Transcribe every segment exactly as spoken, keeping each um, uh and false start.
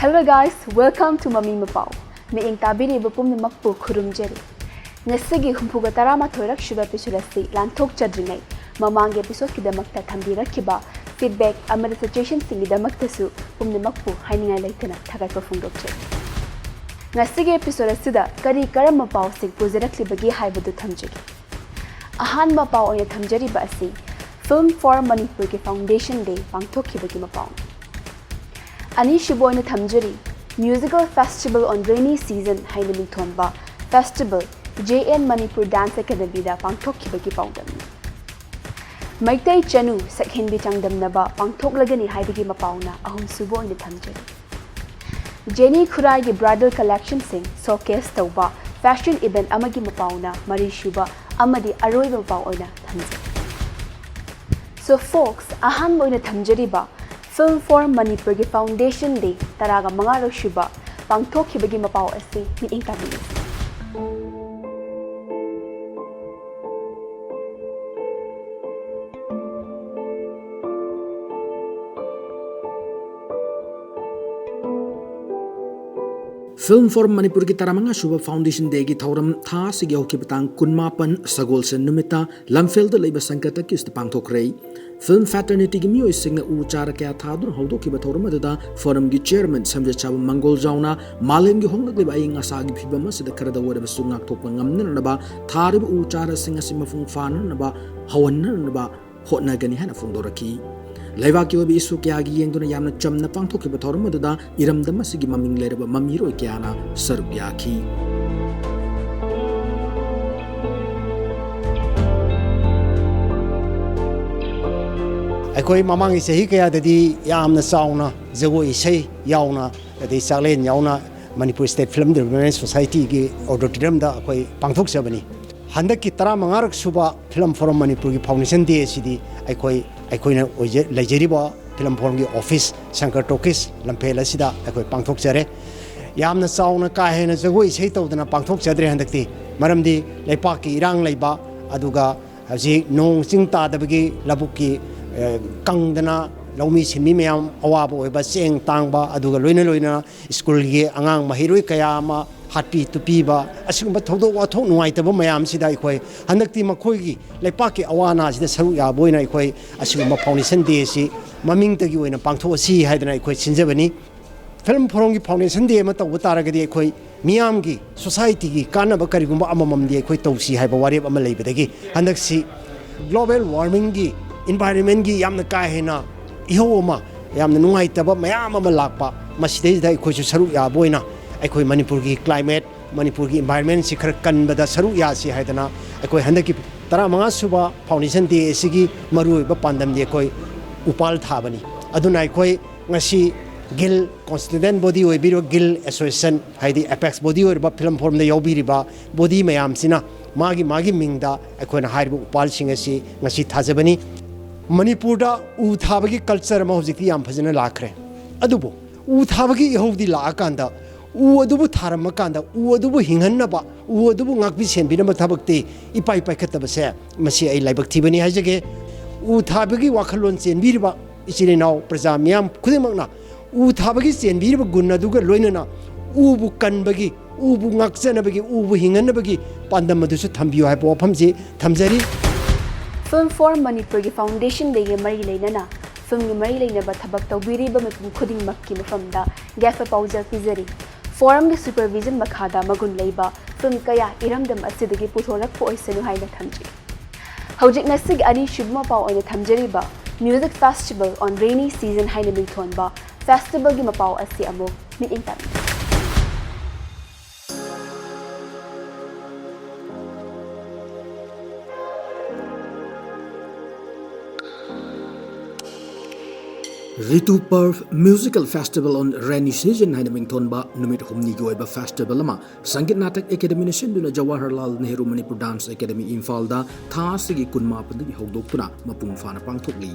Hello guys, welcome to Mami Mapao. ꯃꯤꯠꯌꯦꯡ ꯇꯥꯕꯤꯔꯤꯕ ꯄꯨꯝꯅꯃꯛꯄꯨ ꯈꯨꯔꯨꯝꯖꯔꯤ꯫ ꯉꯁꯤꯒꯤ ꯍꯨꯝꯐꯨꯒ ꯇꯔꯥꯃꯥꯊꯣꯏꯔꯛ ꯁꯨꯕ episode ꯑꯁꯤ ꯂꯥꯟꯊꯣꯛꯆꯗ꯭ꯔꯤꯉꯩ ꯃꯃꯥꯡꯒꯤ episodeꯀꯤꯗꯃꯛꯇ ꯊꯝꯕꯤꯔꯛꯈꯤꯕ feedback ꯑꯃꯗꯤ suggestionꯁꯤꯡꯒꯤꯗꯃꯛꯇꯁꯨ ꯄꯨꯝꯅꯃꯛꯄꯨ ꯍꯥꯏꯅꯤꯡꯉꯥꯏ ꯂꯩꯇꯅ ꯊꯥꯒꯠꯄ ꯐꯣꯡꯗꯣꯛꯆꯔꯤ꯫ ꯉꯁꯤꯒꯤ episode ꯑꯁꯤꯗ ꯀꯔꯤ ꯀꯔꯝꯕ ꯄꯥꯎꯁꯤꯡ ꯄꯨꯖꯔꯛꯂꯤꯕꯒꯦ ꯍꯥꯏꯕꯗꯨ ꯊꯝꯖꯒꯦ꯫ ꯑꯍꯥꯟꯕ ꯄꯥꯎ ꯑꯣꯏꯅ ꯊꯝꯖꯔꯤꯕ ꯑꯁꯤ Film for Manipurꯒꯤ Foundation Day ꯄꯥꯡꯊꯣꯛꯈꯤꯕꯒꯤ ꯃꯄꯥꯎꯅꯤ꯫ ꯑꯅꯤꯁꯨꯕ ꯑꯣꯏꯅ ꯊꯝꯖꯔꯤ Musical Festival on Rainy Season ꯍꯥꯏꯅ ꯃꯤꯡꯊꯣꯟꯕ festival J N Manipur Dance Academyꯗ ꯄꯥꯡꯊꯣꯛꯈꯤꯕꯒꯤ ꯄꯥꯎꯗꯝꯅꯤ꯫ Meitei ꯆꯅꯨ ꯁꯛꯍꯦꯟꯕꯤ ꯆꯥꯡꯗꯝꯅꯕ ꯄꯥꯡꯊꯣꯛꯂꯒꯅꯤ ꯍꯥꯏꯕꯒꯤ ꯃꯄꯥꯎꯅ ꯑꯍꯨꯝꯁꯨꯕ ꯑꯣꯏꯅ ꯊꯝꯖꯔꯤ꯫ ꯖꯦꯅꯤ ꯈꯨꯔꯥꯏꯒꯤ bridal collectionꯁꯤꯡ showcase ꯇꯧꯕ fashion event ꯑꯃꯒꯤ ꯃꯄꯥꯎꯅ ꯃꯔꯤꯁꯨꯕ ꯑꯃꯗꯤ ꯑꯔꯣꯏꯕ ꯃꯄꯥꯎ ꯑꯣꯏꯅ ꯊꯝꯖꯩ꯫ So folks, ꯑꯍꯥꯟꯕ ꯑꯣꯏꯅ ꯊꯝꯖꯔꯤꯕ Film for Manipurꯒꯤ Foundation Day ꯇꯔꯥꯒ ꯃꯉꯥꯔꯛ ꯁꯨꯕ ꯄꯥꯡꯊꯣꯛꯈꯤꯕꯒꯤ ꯃꯄꯥꯎ ꯑꯁꯤ ꯃꯤꯠꯌꯦꯡ ꯇꯥꯕꯤꯌꯨ꯫ Film for Manipurꯒꯤ ꯇꯔꯥꯃꯉꯥ ꯁꯨꯕ Foundation Dayꯒꯤ ꯊꯧꯔꯝ ꯊꯥ ꯑꯁꯤꯒꯤ ꯍꯧꯈꯤꯕ ꯇꯥꯡ ꯀꯨꯟꯃꯥꯄꯟ ꯁꯒꯣꯜꯁꯦꯟ ꯅꯨꯃꯤꯠꯇ ꯂꯝꯐꯦꯜꯗ ꯂꯩꯕ ꯁꯪꯀꯔ ꯇꯀꯤꯁꯇ ꯄꯥꯡꯊꯣꯛꯈ꯭ꯔꯦ꯫ Film fraternityꯒꯤ ꯃꯤꯑꯣꯏꯁꯤꯡꯅ ꯎ ꯆꯥꯔ ꯀꯌꯥ ꯊꯥꯗꯨꯅ ꯍꯧꯗꯣꯛꯈꯤꯕ ꯊꯧꯔꯝ ꯑꯗꯨꯗ forumꯒꯤ chairman ꯁꯝꯖꯦꯠꯁꯥꯕ ꯃꯪꯒꯣꯜꯖꯥꯎꯅ ꯃꯥꯂꯦꯝꯒꯤ ꯍꯣꯡꯂꯛꯂꯤꯕ ꯑꯏꯪ ꯑꯁꯥꯒꯤ ꯐꯤꯕꯝ ꯑꯁꯤꯗ ꯈꯔꯗ ꯑꯣꯏꯔꯕꯁꯨ ꯉꯥꯛꯊꯣꯛꯄ ꯉꯝꯅꯅꯕ ꯊꯥꯔꯤꯕ ꯎ ꯆꯥꯔꯁꯤꯡ ꯑꯁꯤ ꯃꯄꯨꯡ ꯐꯥꯅꯅꯕ ꯍꯧꯍꯟꯅꯅꯕ ꯍꯣꯠꯅꯒꯅꯤ ꯍꯥꯏꯅ ꯐꯣꯡꯗꯣꯔꯛꯈꯤ꯫ ꯂꯩꯕꯥꯛꯀꯤ ꯑꯣꯏꯕ issue ꯀꯌꯥꯒꯤ ꯌꯦꯡꯗꯨꯅ ꯌꯥꯝꯅ ꯆꯝꯅ ꯄꯥꯡꯊꯣꯛꯈꯤꯕ ꯊꯧꯔꯝ ꯑꯗꯨꯗ ꯏꯔꯝꯗꯝ ꯑꯁꯤꯒꯤ ꯃꯃꯤꯡ ꯂꯩꯔꯕ ꯃꯃꯤꯔꯣꯏ ꯀꯌꯥꯅ ꯁꯔꯨꯛ ꯌꯥꯈꯤ꯫ ꯑꯩꯈꯣꯏ ꯃꯃꯥꯡꯒꯤ ꯆꯍꯤ ꯀꯌꯥꯗꯗꯤ ꯌꯥꯝꯅ ꯆꯥꯎꯅ ꯖꯒꯣꯏ ꯏꯁꯩ ꯌꯥꯎꯅ, ꯑꯗꯩ ꯆꯥꯛꯂꯦꯟ ꯌꯥꯎꯅ Manipur State Film Development Societyꯒꯤ auditoriumꯗ ꯑꯩꯈꯣꯏ ꯄꯥꯡꯊꯣꯛꯆꯕꯅꯤ꯫ ꯍꯟꯗꯛꯀꯤ ꯇꯔꯥꯃꯉꯥꯔꯛ ꯁꯨꯕ Film for Manipurꯒꯤ Foundation Day ꯑꯁꯤꯗꯤ ꯑꯩꯈꯣꯏ, ꯑꯩꯈꯣꯏꯅ ꯑꯣꯏꯖ-, ꯂꯩꯖꯔꯤꯕ Film Forumꯒꯤ office ꯁꯪꯀꯔ ꯇꯣꯀꯤꯁ ꯂꯝꯐꯦꯜ ꯑꯁꯤꯗ ꯑꯩꯈꯣꯏ ꯄꯥꯡꯊꯣꯛꯆꯔꯦ꯫ ꯌꯥꯝꯅ ꯆꯥꯎꯅ ꯀꯥ ꯍꯦꯟꯅ ꯖꯒꯣꯏ ꯏꯁꯩ ꯇꯧꯗꯅ ꯄꯥꯡꯊꯣꯛꯆꯗ꯭ꯔꯦ ꯍꯟꯗꯛꯇꯤ, ꯃꯔꯝꯗꯤ ꯂꯩꯄꯥꯛꯀꯤ ꯏꯔꯥꯡ ꯂꯩꯕ, ꯑꯗꯨꯒ ꯍꯧꯖꯤꯛ ꯅꯣꯡ ꯆꯤꯡ ꯇꯥꯗꯕꯒꯤ ꯂꯧꯕꯨꯛꯀꯤ, ꯑ, ꯀꯪꯗꯅ ꯂꯧꯃꯤ ꯁꯤꯟꯃꯤ ꯃꯌꯥꯝ ꯑꯋꯥꯕ ꯑꯣꯏꯕ, ꯆꯦꯡ ꯇꯥꯡꯕ, ꯑꯗꯨꯒ ꯂꯣꯏꯅ ꯂꯣꯏꯅꯅ ꯁ꯭ꯀꯨꯜꯒꯤ ꯑꯉꯥꯡ ꯃꯍꯩꯔꯣꯏ ꯀꯌꯥ ꯑꯃ ꯍꯥꯠꯄꯤ ꯇꯨꯞꯄꯤꯕ, ꯑꯁꯤꯒꯨꯝꯕ ꯊꯧꯗꯣꯛ ꯋꯥꯊꯣꯛ ꯅꯨꯡꯉꯥꯏꯇꯕ ꯃꯌꯥꯝꯁꯤꯗ ꯑꯩꯈꯣꯏ ꯍꯟꯗꯛꯇꯤ ꯃꯈꯣꯏꯒꯤ ꯂꯩꯄꯥꯛꯀꯤ ꯑꯋꯥ ꯑꯅꯥꯁꯤꯗ ꯁꯔꯨꯛ ꯌꯥꯕ ꯑꯣꯏꯅ ꯑꯩꯈꯣꯏ ꯑꯁꯤꯒꯨꯝꯕ foundation day ꯑꯁꯤ ꯃꯃꯤꯡꯇꯒꯤ ꯑꯣꯏꯅ ꯄꯥꯡꯊꯣꯛꯑꯁꯤ ꯍꯥꯏꯗꯅ ꯑꯩꯈꯣꯏ ꯁꯤꯟꯖꯕꯅꯤ꯫ Film Forum ꯒꯤ foundation day ꯑꯃ ꯇꯧꯕ ꯇꯥꯔꯒꯗꯤ ꯑꯩꯈꯣꯏ ꯃꯤꯌꯥꯝꯒꯤ, society ꯒꯤ ꯀꯥꯟꯅꯕ ꯀꯔꯤꯒꯨꯝꯕ ꯑꯃꯃꯝꯗꯤ ꯑꯩꯈꯣꯏ ꯇꯧꯁꯤ ꯍꯥꯏꯕ ꯋꯥꯔꯦꯞ ꯑꯃ ꯂꯩꯕꯗꯒꯤ ꯍꯟꯗꯛꯁꯤ global warming ꯒꯤ, environment ꯀꯤ ꯌꯥꯝꯅ ꯀꯥ ꯍꯦꯟꯅ ꯏꯍꯧ ꯑꯃ, ꯌꯥꯝꯅ ꯅꯨꯡꯉꯥꯏꯇꯕ ꯃꯌꯥꯝ ꯑꯃ ꯂꯥꯛꯄ, ꯃꯁꯤꯗꯩꯁꯤꯗ ꯑꯩꯈꯣꯏꯁꯨ ꯁꯔꯨꯛ ꯌꯥꯕ ꯑꯣꯏꯅ ꯑꯩꯈꯣꯏ ꯃꯅꯤꯄꯨꯔꯒꯤ climate, ꯃꯅꯤꯄꯨꯔꯒꯤ environment ꯁꯤ ꯈꯔ ꯀꯟꯕꯗ ꯁꯔꯨꯛ ꯌꯥꯁꯤ ꯍꯥꯏꯗꯅ ꯑꯩꯈꯣꯏ ꯍꯟꯗꯛꯀꯤ ꯇꯔꯥꯃꯉꯥ ꯁꯨꯕ foundation day ꯑꯁꯤꯒꯤ ꯃꯔꯨꯑꯣꯏꯕ ꯄꯥꯟꯗꯝꯗꯤ ꯑꯩꯈꯣꯏ ꯎꯄꯥꯜ ꯊꯥꯕꯅꯤ꯫ ꯑꯗꯨꯅ ꯑꯩꯈꯣꯏ ꯉꯁꯤ ꯒꯤꯜ, constituent body ꯑꯣꯏꯕꯤꯔꯤꯕ ꯒꯤꯜ association, ꯍꯥꯏꯗꯤ apex body ꯑꯣꯏꯔꯤꯕ Film Forum ꯗ ꯌꯥꯎꯕꯤꯔꯤꯕ body ꯃꯌꯥꯝꯁꯤꯅ ꯃꯥꯒꯤ ꯃꯥꯒꯤ ꯃꯤꯡꯗ ꯑꯩꯈꯣꯏꯅ ꯍꯥꯏꯔꯤꯕ ꯎꯄꯥꯜꯁꯤꯡ ꯑꯁꯤ ꯉꯁꯤ ꯊꯥꯖꯕꯅꯤ꯫ ꯃꯅꯤꯄꯨꯔꯗ ꯎ ꯊꯥꯕꯒꯤ culture ꯑꯃ ꯍꯧꯖꯤꯛꯇꯤ ꯌꯥꯝ ꯐꯖꯅ ꯂꯥꯛꯈ꯭ꯔꯦ꯫ ꯑꯗꯨꯕꯨ ꯎ ꯊꯥꯕꯒꯤ ꯏꯍꯧꯗꯤ ꯂꯥꯛꯑꯀꯥꯟꯗ, ꯎ ꯑꯗꯨꯕꯨ ꯊꯥꯔꯝꯃꯀꯥꯟꯗ ꯎ ꯑꯗꯨꯕꯨ ꯍꯤꯡꯍꯟꯅꯕ, ꯎ ꯑꯗꯨꯕꯨ ꯉꯥꯛꯄꯤ ꯁꯦꯟꯕꯤꯅꯕ ꯊꯕꯛꯇꯤ ꯏꯄꯥꯏ ꯄꯥꯏꯈꯠꯇꯕꯁꯦ, ꯃꯁꯤ ꯑꯩ ꯂꯥꯏꯕꯛ ꯊꯤꯕꯅꯤ ꯍꯥꯏꯖꯒꯦ꯫ ꯎ ꯊꯥꯕꯒꯤ ꯋꯥꯈꯜꯂꯣꯟ ꯆꯦꯟꯕꯤꯔꯤꯕ ꯏꯆꯤꯜ ꯏꯅꯥꯎ ꯄ꯭ꯔꯖꯥ ꯃꯤꯌꯥꯝ ꯈꯨꯗꯤꯡꯃꯛꯅ ꯎ ꯊꯥꯕꯒꯤ ꯆꯦꯟꯕꯤꯔꯤꯕ ꯒꯨꯟ ꯑꯗꯨꯒ ꯂꯣꯏꯅꯅ ꯎꯕꯨ ꯀꯟꯕꯒꯤ, ꯎꯕꯨ ꯉꯥꯛꯆꯅꯕꯒꯤ, ꯎꯕꯨ ꯍꯤꯡꯍꯟꯅꯕꯒꯤ ꯄꯥꯟꯗꯝ ꯑꯗꯨꯁꯨ ꯊꯝꯕꯤꯌꯨ ꯍꯥꯏꯕ ꯋꯥꯐꯝꯁꯤ ꯊꯝꯖꯔꯤ꯫ Film Forum ꯃꯅꯤꯄꯨꯔꯒꯤ foundation day ꯒꯤ ꯃꯔꯤ ꯂꯩꯅꯅ film ꯒꯤ ꯃꯔꯤ ꯂꯩꯅꯕ ꯊꯕꯛ ꯇꯧꯕꯤꯔꯤꯕ ꯃꯤꯄꯨꯝ ꯈꯨꯗꯤꯡꯃꯛꯀꯤ ꯃꯐꯝꯗ ꯌꯥꯏꯐ ꯄꯥꯎꯖꯦꯜ ꯄꯤꯖꯔꯤ꯫ Forum ꯒꯤ supervision ꯃꯈꯥꯗ ꯃꯒꯨꯟ ꯂꯩꯕ film ꯀꯌꯥ ꯏꯔꯝꯗꯝ ꯑꯁꯤꯗꯒꯤ ꯄꯨꯊꯣꯔꯛꯄ ꯑꯣꯏꯁꯅꯨ ꯍꯥꯏꯅ ꯊꯝꯖꯒꯦ꯫ ꯍꯧꯖꯤꯛ ꯉꯁꯤꯒꯤ ꯑꯅꯤꯁꯨꯕ ꯃꯄꯥꯎ ꯑꯣꯏꯅ ꯊꯝꯖꯔꯤꯕ Music Festival on Rainy Season ꯍꯥꯏꯅ ꯃꯤꯡꯊꯣꯟꯕ festival ꯒꯤ ꯃꯄꯥꯎ ꯑꯁꯤ ꯑꯃꯨꯛ ꯃꯤꯠꯌꯦꯡ ꯇꯥꯃꯤꯟꯅꯁꯤ꯫ Ritu Parv Musical Festival on Rainy Season ꯍꯥꯏꯅ ꯃꯤꯡꯊꯣꯟꯕ ꯅꯨꯃꯤꯠ ꯍꯨꯝꯅꯤꯒꯤ ꯑꯣꯏꯕ festival ꯑꯃ ꯁꯪꯒꯤꯠ ꯅꯥꯇꯛ ꯑꯦꯀꯥꯗꯦꯃꯤꯅ ꯁꯤꯟꯗꯨꯅ ꯖꯋꯥꯍꯔꯂꯥꯜ ꯅꯦꯍꯔꯨ ꯃꯅꯤꯄꯨꯔ ꯗꯥꯟꯁ ꯑꯦꯀꯥꯗꯦꯃꯤ ꯏꯝꯐꯥꯜꯗ ꯊꯥ ꯑꯁꯤꯒꯤ ꯀꯨꯟꯃꯥꯄꯟꯗꯒꯤ ꯍꯧꯗꯣꯛꯇꯨꯅ ꯃꯄꯨꯡ ꯐꯥꯅ ꯄꯥꯡꯊꯣꯛꯂꯤ꯫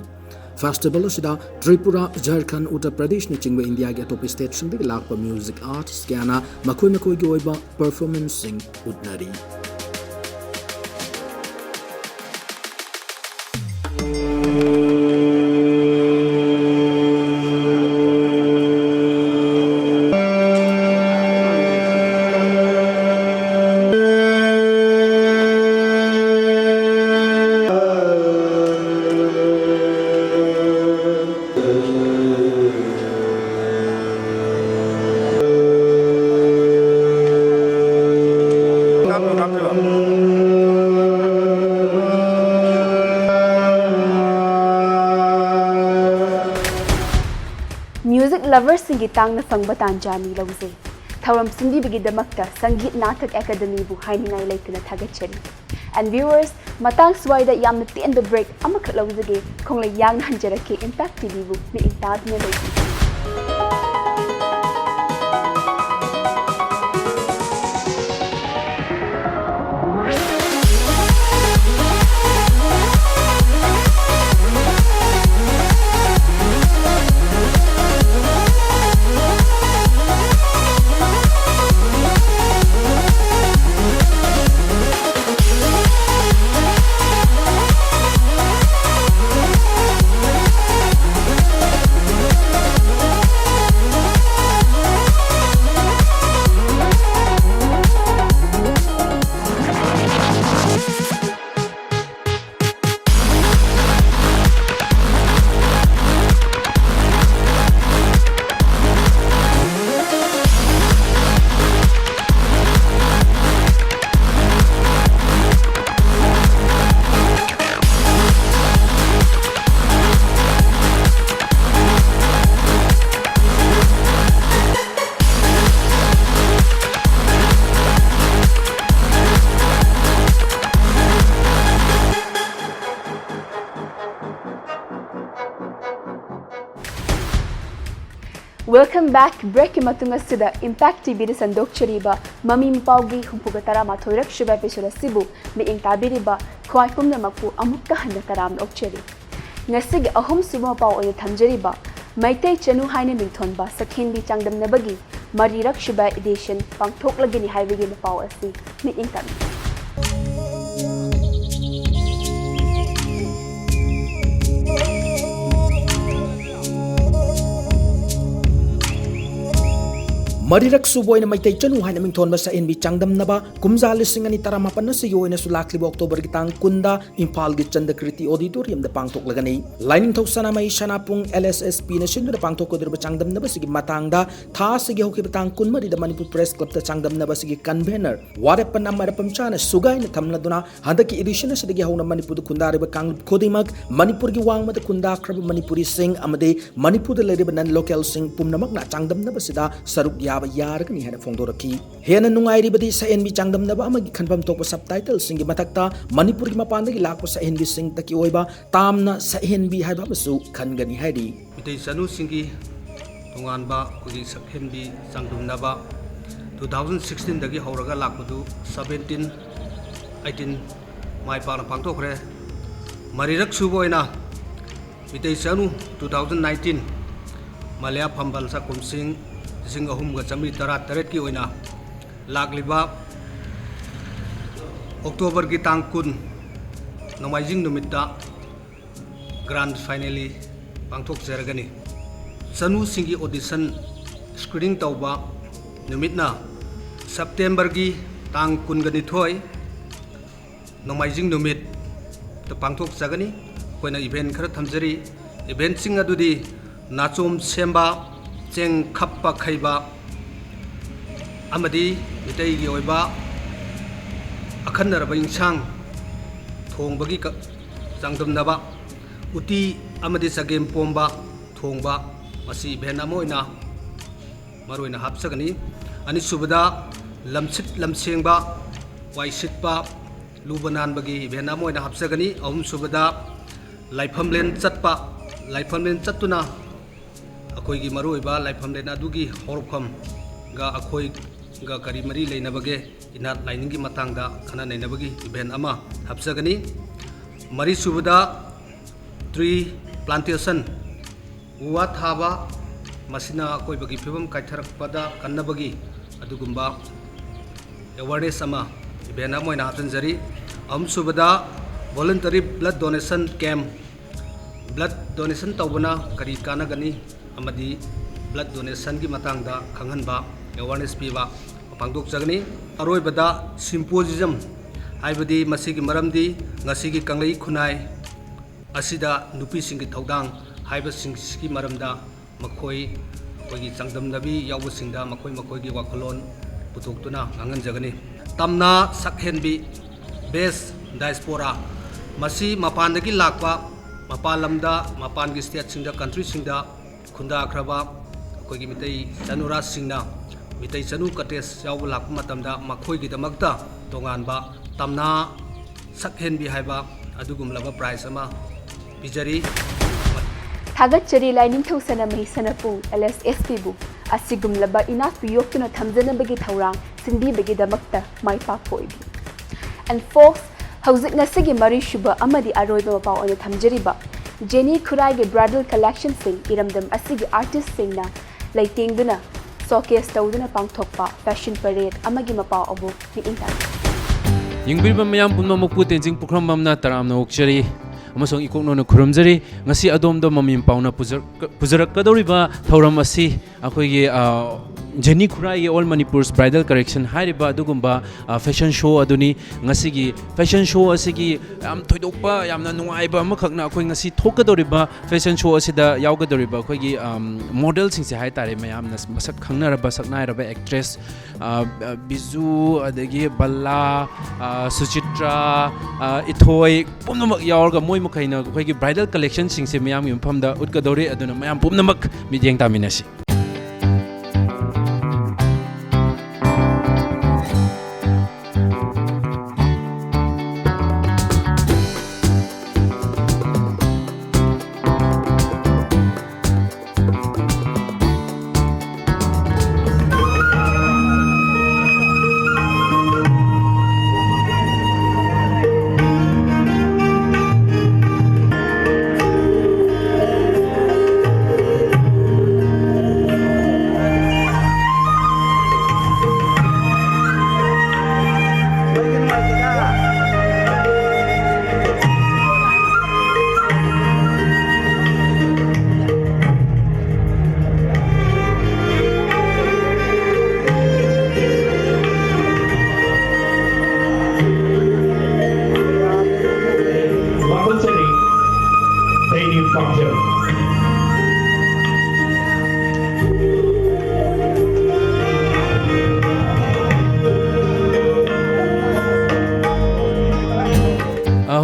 Festival ꯑꯁꯤꯗ ꯇ꯭ꯔꯤꯄꯨꯔꯥ, ꯖꯔꯈꯟ, ꯎꯠꯇꯔ ꯄ꯭ꯔꯗꯦꯁꯅꯆꯤꯡꯕ ꯏꯟꯗꯤꯌꯥꯒꯤ ꯑꯇꯣꯞꯄ state ꯁꯤꯡꯗꯒꯤ ꯂꯥꯛꯄ music artist ꯀꯌꯥꯅ ꯃꯈꯣꯏ ꯃꯈꯣꯏꯒꯤ ꯑꯣꯏꯕ performance ꯁꯤꯡ ꯎꯠꯅꯔꯤ꯫ Music loverꯁꯤꯡꯒꯤ ꯇꯥꯡꯅ ꯐꯪꯕ ꯇꯥꯟꯖꯥꯅꯤ ꯂꯧꯖꯩ꯫ ꯊꯧꯔꯝ ꯁꯤꯟꯕꯤꯕꯒꯤꯗꯃꯛꯇ ꯁꯪꯒꯤꯠ ꯅꯥꯇꯛ ꯑꯦꯀꯥꯗꯃꯤꯕꯨ ꯍꯥꯏꯅꯤꯡꯉꯥꯏ ꯂꯩꯇꯅ ꯊꯥꯒꯠꯆꯔꯤ꯫ And viewers, ꯃꯇꯥꯡ ꯁ꯭ꯋꯥꯏꯗ ꯌꯥꯝꯅ ꯇꯦꯟꯕ break ꯑꯃꯈꯛ ꯂꯧꯖꯒꯦ꯫ ꯈꯣꯡꯂꯩ ꯌꯥꯡꯅ ꯍꯟꯖꯔꯛꯀꯦ Impact TVꯕꯨ ꯃꯤꯠꯌꯦꯡ ꯇꯥꯗꯨꯅ ꯂꯩꯕꯤꯌꯨ꯫ Welcome back. Breakꯀꯤ ꯃꯇꯨꯡ ꯑꯁꯤꯗ Impact TVꯗ ꯁꯟꯗꯣꯛꯆꯔꯤꯕ ꯃꯃꯤ ꯃꯄꯥꯎꯒꯤ ꯍꯨꯝꯐꯨꯒ ꯇꯔꯥꯃꯥꯊꯣꯏꯔꯛ ꯁꯨꯕ episode ꯑꯁꯤꯕꯨ ꯃꯤꯠꯌꯦꯡ ꯇꯥꯕꯤꯔꯤꯕ ꯈ꯭ꯋꯥꯏ ꯄꯨꯝꯅꯃꯛꯄꯨ ꯑꯃꯨꯛꯀ ꯍꯟꯅ ꯇꯔꯥꯝꯅ ꯑꯣꯛꯆꯔꯤ꯫ ꯉꯁꯤꯒꯤ ꯑꯍꯨꯝꯁꯨꯕ ꯃꯄꯥꯎ ꯑꯣꯏꯅ ꯊꯝꯖꯔꯤꯕ ꯃꯩꯇꯩ ꯆꯅꯨ ꯍꯥꯏꯅ ꯃꯤꯡꯊꯣꯟꯕ ꯁꯛꯍꯦꯟꯕꯤ ꯆꯥꯡꯗꯝꯅꯕꯒꯤ ꯃꯔꯤꯔꯛ ꯁꯨꯕ edition ꯄꯥꯡꯊꯣꯛꯂꯒꯅꯤ ꯍꯥꯏꯕꯒꯤ ꯃꯄꯥꯎ ꯑꯁꯤ ꯃꯤꯠꯌꯦꯡ ꯇꯥꯕꯤꯌꯨ꯫ ꯃꯔꯤꯔꯛ ꯁꯨꯕ ꯑꯣꯏꯅ ꯃꯩꯇꯩ ꯆꯅꯨ ꯍꯥꯏꯅ ꯃꯤꯡꯊꯣꯟꯕ ꯁꯛꯍꯦꯟꯕꯤ ꯆꯥꯡꯗꯝꯅꯕ ꯀꯨꯝꯖꯥ ꯂꯤꯁꯤꯡ ꯑꯅꯤ ꯇꯔꯥꯃꯥꯄꯟ ꯑꯁꯤꯒꯤ ꯑꯣꯏꯅꯁꯨ ꯂꯥꯛꯂꯤꯕ ꯑꯣꯛꯇꯣꯕꯔꯒꯤ ꯇꯥꯡ ꯀꯨꯟꯗ ꯏꯝꯐꯥꯜꯒꯤ ꯆꯟꯗ꯭ꯔꯀꯤꯔꯇꯤ ꯑꯣꯗꯤꯇꯣꯔꯤꯌꯝꯗ ꯄꯥꯡꯊꯣꯛꯂꯒꯅꯤ꯫ ꯂꯥꯏꯅꯤꯡꯊꯧ ꯁꯅꯥꯃꯍꯤ ꯁꯅꯥꯄꯨꯡ LSSPꯅ ꯁꯤꯟꯗꯨꯅ ꯄꯥꯡꯊꯣꯛꯀꯗꯧꯔꯤꯕ ꯆꯥꯡꯗꯝꯅꯕ ꯑꯁꯤꯒꯤ ꯃꯇꯥꯡꯗ ꯊꯥ ꯑꯁꯤꯒꯤ ꯍꯧꯈꯤꯕ ꯇꯥꯡ ꯀꯨꯟꯃꯔꯤꯗ ꯃꯅꯤꯄꯨꯔ ꯄ꯭ꯔꯦꯁ ꯀ꯭ꯂꯕꯇ ꯆꯥꯡꯗꯝꯅꯕ ꯑꯁꯤꯒꯤ ꯀꯟꯚꯦꯅꯔ ꯋꯥꯔꯦꯞꯄꯟ ꯑꯃꯔꯄꯝꯆꯥꯅ ꯁꯨꯒꯥꯏꯅ ꯊꯝꯂꯗꯨꯅ ꯍꯟꯗꯛꯀꯤ edition ꯑꯁꯤꯗꯒꯤ ꯍꯧꯅ ꯃꯅꯤꯄꯨꯔꯗ ꯈꯨꯟꯗꯥꯔꯤꯕ ꯀꯥꯡꯂꯨꯞ ꯈꯨꯗꯤꯡꯃꯛ, ꯃꯅꯤꯄꯨꯔꯒꯤ ꯋꯥꯡꯃꯗ ꯈꯨꯟꯗꯥꯈ꯭ꯔꯕ ꯃꯅꯤꯄꯨꯔꯤꯁꯤꯡ ꯑꯃꯗꯤ ꯃꯅꯤꯄꯨꯔꯗ ꯂꯩꯔꯤꯕ non localꯁꯤꯡ ꯄꯨꯝꯅꯃꯛꯅ ꯆꯥꯡꯗꯝꯅꯕꯁꯤꯗ ꯁꯔꯨꯛ ꯌꯥꯕ ꯌꯥꯔꯒꯅꯤ ꯍꯥꯏꯅ ꯐꯣꯡꯗꯣꯔꯛꯈꯤ꯫ ꯍꯦꯟꯅ ꯅꯨꯡꯉꯥꯏꯔꯤꯕꯗꯤ ꯁꯛꯍꯦꯟꯕꯤ ꯆꯥꯡꯗꯝꯅꯕ ꯑꯃꯒꯤ ꯈꯟꯐꯝ ꯊꯣꯛꯄ subtitleꯁꯤꯡꯒꯤ ꯃꯊꯛꯇ ꯃꯅꯤꯄꯨꯔꯒꯤ ꯃꯄꯥꯟꯗꯒꯤ ꯂꯥꯛꯄ ꯁꯛꯍꯦꯟꯕꯤꯁꯤꯡꯇꯒꯤ ꯑꯣꯏꯕ ꯇꯥꯝꯅ ꯁꯛꯍꯦꯟꯕꯤ ꯍꯥꯏꯕ ꯑꯃꯁꯨ ꯈꯟꯒꯅꯤ ꯍꯥꯏꯔꯤ꯫ ꯃꯤꯇꯩ ꯆꯅꯨꯁꯤꯡꯒꯤ ꯇꯣꯉꯥꯟꯕ ꯑꯩꯈꯣꯏꯒꯤ ꯁꯛꯍꯦꯟꯕꯤ ꯆꯥꯡꯗꯝꯅꯕ two thousand sixteenꯗꯒꯤ ꯍꯧꯔꯒ ꯂꯥꯛꯄꯗꯨ seventeen, eighteen ꯃꯥꯏ ꯄꯥꯛꯅ ꯄꯥꯡꯊꯣꯛꯈ꯭ꯔꯦ꯫ ꯃꯔꯤꯔꯛ ꯁꯨꯕ ꯑꯣꯏꯅ ꯃꯤꯇꯩ ꯆꯅꯨ two thousand nineteen ꯃꯂꯌꯥ ꯐꯝꯕꯥꯜ ꯆꯥꯛꯈꯨꯝꯁꯤꯡ ꯂꯤꯁꯤꯡ ꯑꯍꯨꯝꯒ ꯆꯥꯃꯔꯤ ꯇꯔꯥ ꯇꯔꯦꯠꯀꯤ ꯑꯣꯏꯅ ꯂꯥꯛꯂꯤꯕ ꯑꯣꯛꯇꯣꯕꯔꯒꯤ ꯇꯥꯡ ꯀꯨꯟ ꯅꯣꯡꯃꯥꯏꯖꯤꯡ ꯅꯨꯃꯤꯠꯇ grand finale ꯄꯥꯡꯊꯣꯛꯆꯔꯒꯅꯤ꯫ ꯆꯅꯨꯁꯤꯡꯒꯤ audition screening ꯇꯧꯕ ꯅꯨꯃꯤꯠꯅ Septemberꯒꯤ ꯇꯥꯡ ꯀꯨꯟꯒ ꯅꯤꯊꯣꯏ ꯅꯣꯡꯃꯥꯏꯖꯤꯡ ꯅꯨꯃꯤꯠꯇ ꯄꯥꯡꯊꯣꯛꯆꯒꯅꯤ꯫ ꯑꯩꯈꯣꯏꯅ event ꯈꯔ ꯊꯝꯖꯔꯤ꯫ Eventꯁꯤꯡ ꯑꯗꯨꯗꯤ ꯅꯥꯆꯣꯝ ꯁꯦꯝꯕ, ꯆꯦꯡ ꯈꯞꯄ ꯈꯩꯕ, ꯑꯃꯗꯤ ꯃꯤꯇꯩꯒꯤ ꯑꯣꯏꯕ ꯑꯈꯟꯅꯔꯕ ꯏꯟꯁꯥꯡ ꯊꯣꯡꯕꯒꯤ ꯀ-, ꯆꯥꯡꯗꯝꯅꯕ, ꯎꯇꯤ ꯑꯃꯗꯤ ꯆꯒꯦꯝ ꯄꯣꯝꯕ ꯊꯣꯡꯕ, ꯃꯁꯤ event ꯑꯃ ꯑꯣꯏꯅ ꯃꯔꯨꯑꯣꯏꯅ ꯍꯥꯞꯆꯒꯅꯤ꯫ ꯑꯅꯤꯁꯨꯕꯗ ꯂꯝꯁꯤꯠ ꯂꯝꯁꯦꯡꯕ, ꯋꯥꯏ ꯁꯤꯠꯄ, ꯂꯨꯕ ꯅꯥꯟꯕꯒꯤ event ꯑꯃ ꯑꯣꯏꯅ ꯍꯥꯞꯆꯒꯅꯤ꯫ ꯑꯍꯨꯝꯁꯨꯕꯗ ꯂꯥꯏꯐꯝꯂꯦꯟ ꯆꯠꯄ, ꯂꯥꯏꯐꯝꯂꯦꯟ ꯆꯠꯇꯨꯅ ꯑꯩꯈꯣꯏꯒꯤ ꯃꯔꯨꯑꯣꯏꯕ ꯂꯥꯏꯐꯝꯂꯦꯟ ꯑꯗꯨꯒꯤ ꯍꯧꯔꯛꯐꯝꯒ ꯑꯩꯈꯣꯏꯒ ꯀꯔꯤ ꯃꯔꯤ ꯂꯩꯅꯕꯒꯦ, ꯏꯅꯥꯠ ꯂꯥꯏꯅꯤꯡꯒꯤ ꯃꯇꯥꯡꯗ ꯈꯟꯅ ꯅꯩꯅꯕꯒꯤ event ꯑꯃ ꯍꯥꯞꯆꯒꯅꯤ꯫ ꯃꯔꯤꯁꯨꯕꯗ tree plantation, ꯎ ꯋꯥ ꯊꯥꯕ, ꯃꯁꯤꯅ ꯑꯀꯣꯏꯕꯒꯤ ꯐꯤꯕꯝ ꯀꯥꯏꯊꯔꯛꯄꯗ ꯀꯟꯅꯕꯒꯤ ꯑꯗꯨꯒꯨꯝꯕ awareness ꯑꯃ, event ꯑꯃ ꯑꯣꯏꯅ ꯍꯥꯞꯆꯤꯟꯖꯔꯤ꯫ ꯑꯍꯨꯝꯁꯨꯕꯗ voluntary blood donation camp, blood donation ꯇꯧꯕꯅ ꯀꯔꯤ ꯀꯥꯟꯅꯒꯅꯤ ꯑꯃꯗꯤ blood donationꯒꯤ ꯃꯇꯥꯡꯗ ꯈꯪꯍꯟꯕ ꯑꯦꯋꯥꯔꯅꯦꯁ ꯄꯤꯕ ꯄꯥꯡꯊꯣꯛꯆꯒꯅꯤ꯫ ꯑꯔꯣꯏꯕꯗ ꯁꯤꯝꯄꯣꯖꯤꯖꯝ, ꯍꯥꯏꯕꯗꯤ ꯃꯁꯤꯒꯤ ꯃꯔꯝꯗꯤ ꯉꯁꯤꯒꯤ ꯀꯪꯂꯩ ꯈꯨꯟꯅꯥꯏ ꯑꯁꯤꯗ ꯅꯨꯄꯤꯁꯤꯡꯒꯤ ꯊꯧꯗꯥꯡ ꯍꯥꯏꯕꯁꯤꯡꯁꯤꯒꯤ ꯃꯔꯝꯗ ꯃꯈꯣꯏ, ꯑꯩꯈꯣꯏꯒꯤ ꯆꯥꯡꯗꯝꯅꯕꯤ ꯌꯥꯎꯕꯁꯤꯡꯗ ꯃꯈꯣꯏ ꯃꯈꯣꯏꯒꯤ ꯋꯥꯈꯜꯂꯣꯟ ꯄꯨꯊꯣꯛꯇꯨꯅ ꯉꯥꯡꯍꯟꯖꯒꯅꯤ꯫ ꯇꯝꯅꯥ ꯁꯛꯍꯦꯟꯕꯤ, ꯕꯦꯁ ꯗꯥꯏꯁꯄꯣꯔꯥ, ꯃꯁꯤ ꯃꯄꯥꯟꯗꯒꯤ ꯂꯥꯛꯄ, ꯃꯄꯥꯟ ꯂꯝꯗ, ꯃꯄꯥꯟꯒꯤ ꯁ꯭ꯇꯦꯠꯁꯤꯡꯗ, ꯀꯟꯇ꯭ꯔꯤꯁꯤꯡꯗ ꯈꯨꯟꯗꯥꯈ꯭ꯔꯕ ꯑꯩꯈꯣꯏꯒꯤ ꯃꯤꯇꯩ ꯆꯅꯨꯔꯥꯁꯤꯡꯅ, ꯃꯤꯇꯩ ꯆꯅꯨ ꯀꯇꯦꯖ ꯌꯥꯎꯕ ꯂꯥꯛꯄ ꯃꯇꯝꯗ ꯃꯈꯣꯏꯒꯤꯗꯃꯛꯇ ꯇꯣꯉꯥꯟꯕ ꯇꯝꯅꯥ ꯁꯛꯍꯦꯟꯕꯤ ꯍꯥꯏꯕ ꯑꯗꯨꯒꯨꯝꯂꯕ ꯄ꯭ꯔꯥꯏꯖ ꯑꯃ ꯄꯤꯖꯔꯤ꯫ ꯊꯥꯒꯠꯆꯔꯤ ꯂꯥꯏꯅꯤꯡꯊꯧ ꯁꯅꯥꯃꯍꯤ ꯁꯅꯥꯄꯨꯡ ꯑꯦꯜ ꯑꯦꯁ ꯑꯦꯁ ꯄꯤꯕꯨ ꯑꯁꯤꯒꯨꯝꯂꯕ ꯏꯅꯥꯛꯄꯨ ꯌꯣꯛꯇꯨꯅ ꯊꯝꯖꯅꯕꯒꯤ ꯊꯧꯔꯥꯡ ꯁꯤꯟꯕꯤꯕꯒꯤꯗꯃꯛꯇ꯫ ꯃꯥꯏ ꯄꯥꯛꯄ ꯑꯣꯏꯕꯤꯌꯨ꯫ And folks, ꯍꯧꯖꯤꯛ ꯉꯁꯤꯒꯤ ꯃꯔꯤꯁꯨꯕ ꯑꯃꯗꯤ ꯑꯔꯣꯏꯕ ꯃꯄꯥꯎ ꯑꯣꯏꯅ ꯊꯝꯖꯔꯤꯕ ꯖꯦꯅꯤ ꯈꯨꯔꯥꯏꯒꯤ bridal collectionꯁꯤꯡ ꯏꯔꯝꯗꯝ ꯑꯁꯤꯒꯤ artistꯁꯤꯡꯅ ꯂꯩꯇꯦꯡꯗꯨꯅ showcase ꯇꯧꯗꯨꯅ ꯄꯥꯡꯊꯣꯛꯄ fashion parade ꯑꯃꯒꯤ ꯃꯄꯥꯎ ꯑꯃꯨꯛ ꯃꯤꯠꯌꯦꯡ ꯇꯥꯕꯤꯌꯨ꯫ ꯌꯦꯡꯕꯤꯔꯤꯕ ꯃꯌꯥꯝ ꯄꯨꯝꯅꯃꯛꯄꯨ ꯇꯦꯟꯖꯤꯡ ꯄꯨꯈ꯭ꯔꯝꯕꯝꯅ ꯇꯔꯥꯝꯅ ꯑꯣꯛꯆꯔꯤ ꯑꯃꯁꯨꯡ ꯏꯀꯣꯛꯅꯣꯅ ꯈꯨꯔꯨꯝꯖꯔꯤ꯫ ꯉꯁꯤ ꯑꯗꯣꯝꯗ ꯃꯃꯤ ꯄꯥꯎꯅ ꯄꯨꯖꯔꯛ-, ꯄꯨꯖꯔꯛꯀꯗꯧꯔꯤꯕ ꯊꯧꯔꯝ ꯑꯁꯤ ꯑꯩꯈꯣꯏꯒꯤ, ꯑ, Jenny ꯈꯨꯔꯥꯏꯒꯤ All Manipur's Bridal Collection ꯍꯥꯏꯔꯤꯕ ꯑꯗꯨꯒꯨꯝꯕ, ꯑ, fashion show ꯑꯗꯨꯅꯤ꯫ ꯉꯁꯤꯒꯤ fashion show ꯑꯁꯤꯒꯤ ꯌꯥꯝ ꯊꯣꯏꯗꯣꯛꯄ, ꯌꯥꯝꯅ ꯅꯨꯡꯉꯥꯏꯕ ꯑꯃꯈꯛꯅ ꯑꯩꯈꯣꯏ ꯉꯁꯤ ꯊꯣꯛꯀꯗꯧꯔꯤꯕ fashion show ꯑꯁꯤꯗ ꯌꯥꯎꯒꯗꯧꯔꯤꯕ ꯑꯩꯈꯣꯏꯒꯤ, ꯑꯝ, modelꯁꯤꯡꯁꯦ ꯍꯥꯏꯇꯥꯔꯦ, ꯃꯌꯥꯝꯅ ꯃꯁꯛ ꯈꯪꯅꯔꯕ ꯁꯛꯅꯥꯏꯔꯕ actress, ꯑ, ꯑ, ꯕꯤꯖꯨ, ꯑꯗꯒꯤ ꯕꯂꯥ, ꯑ, ꯁꯨꯆꯤꯇ꯭ꯔꯥ, ꯑ, ꯏꯊꯣꯏ, ꯄꯨꯝꯅꯃꯛ ꯌꯥꯎꯔꯒ ꯃꯣꯏ ꯃꯈꯩꯅ ꯑꯩꯈꯣꯏꯒꯤ bridal collectionꯁꯤꯡꯁꯦ ꯃꯤꯌꯥꯝꯒꯤ ꯃꯐꯝꯗ ꯎꯠꯀꯗꯧꯔꯤ꯫ ꯑꯗꯨꯅ ꯃꯌꯥꯝ ꯄꯨꯝꯅꯃꯛ ꯃꯤꯠꯌꯦꯡ ꯇꯥꯃꯤꯟꯅꯁꯤ꯫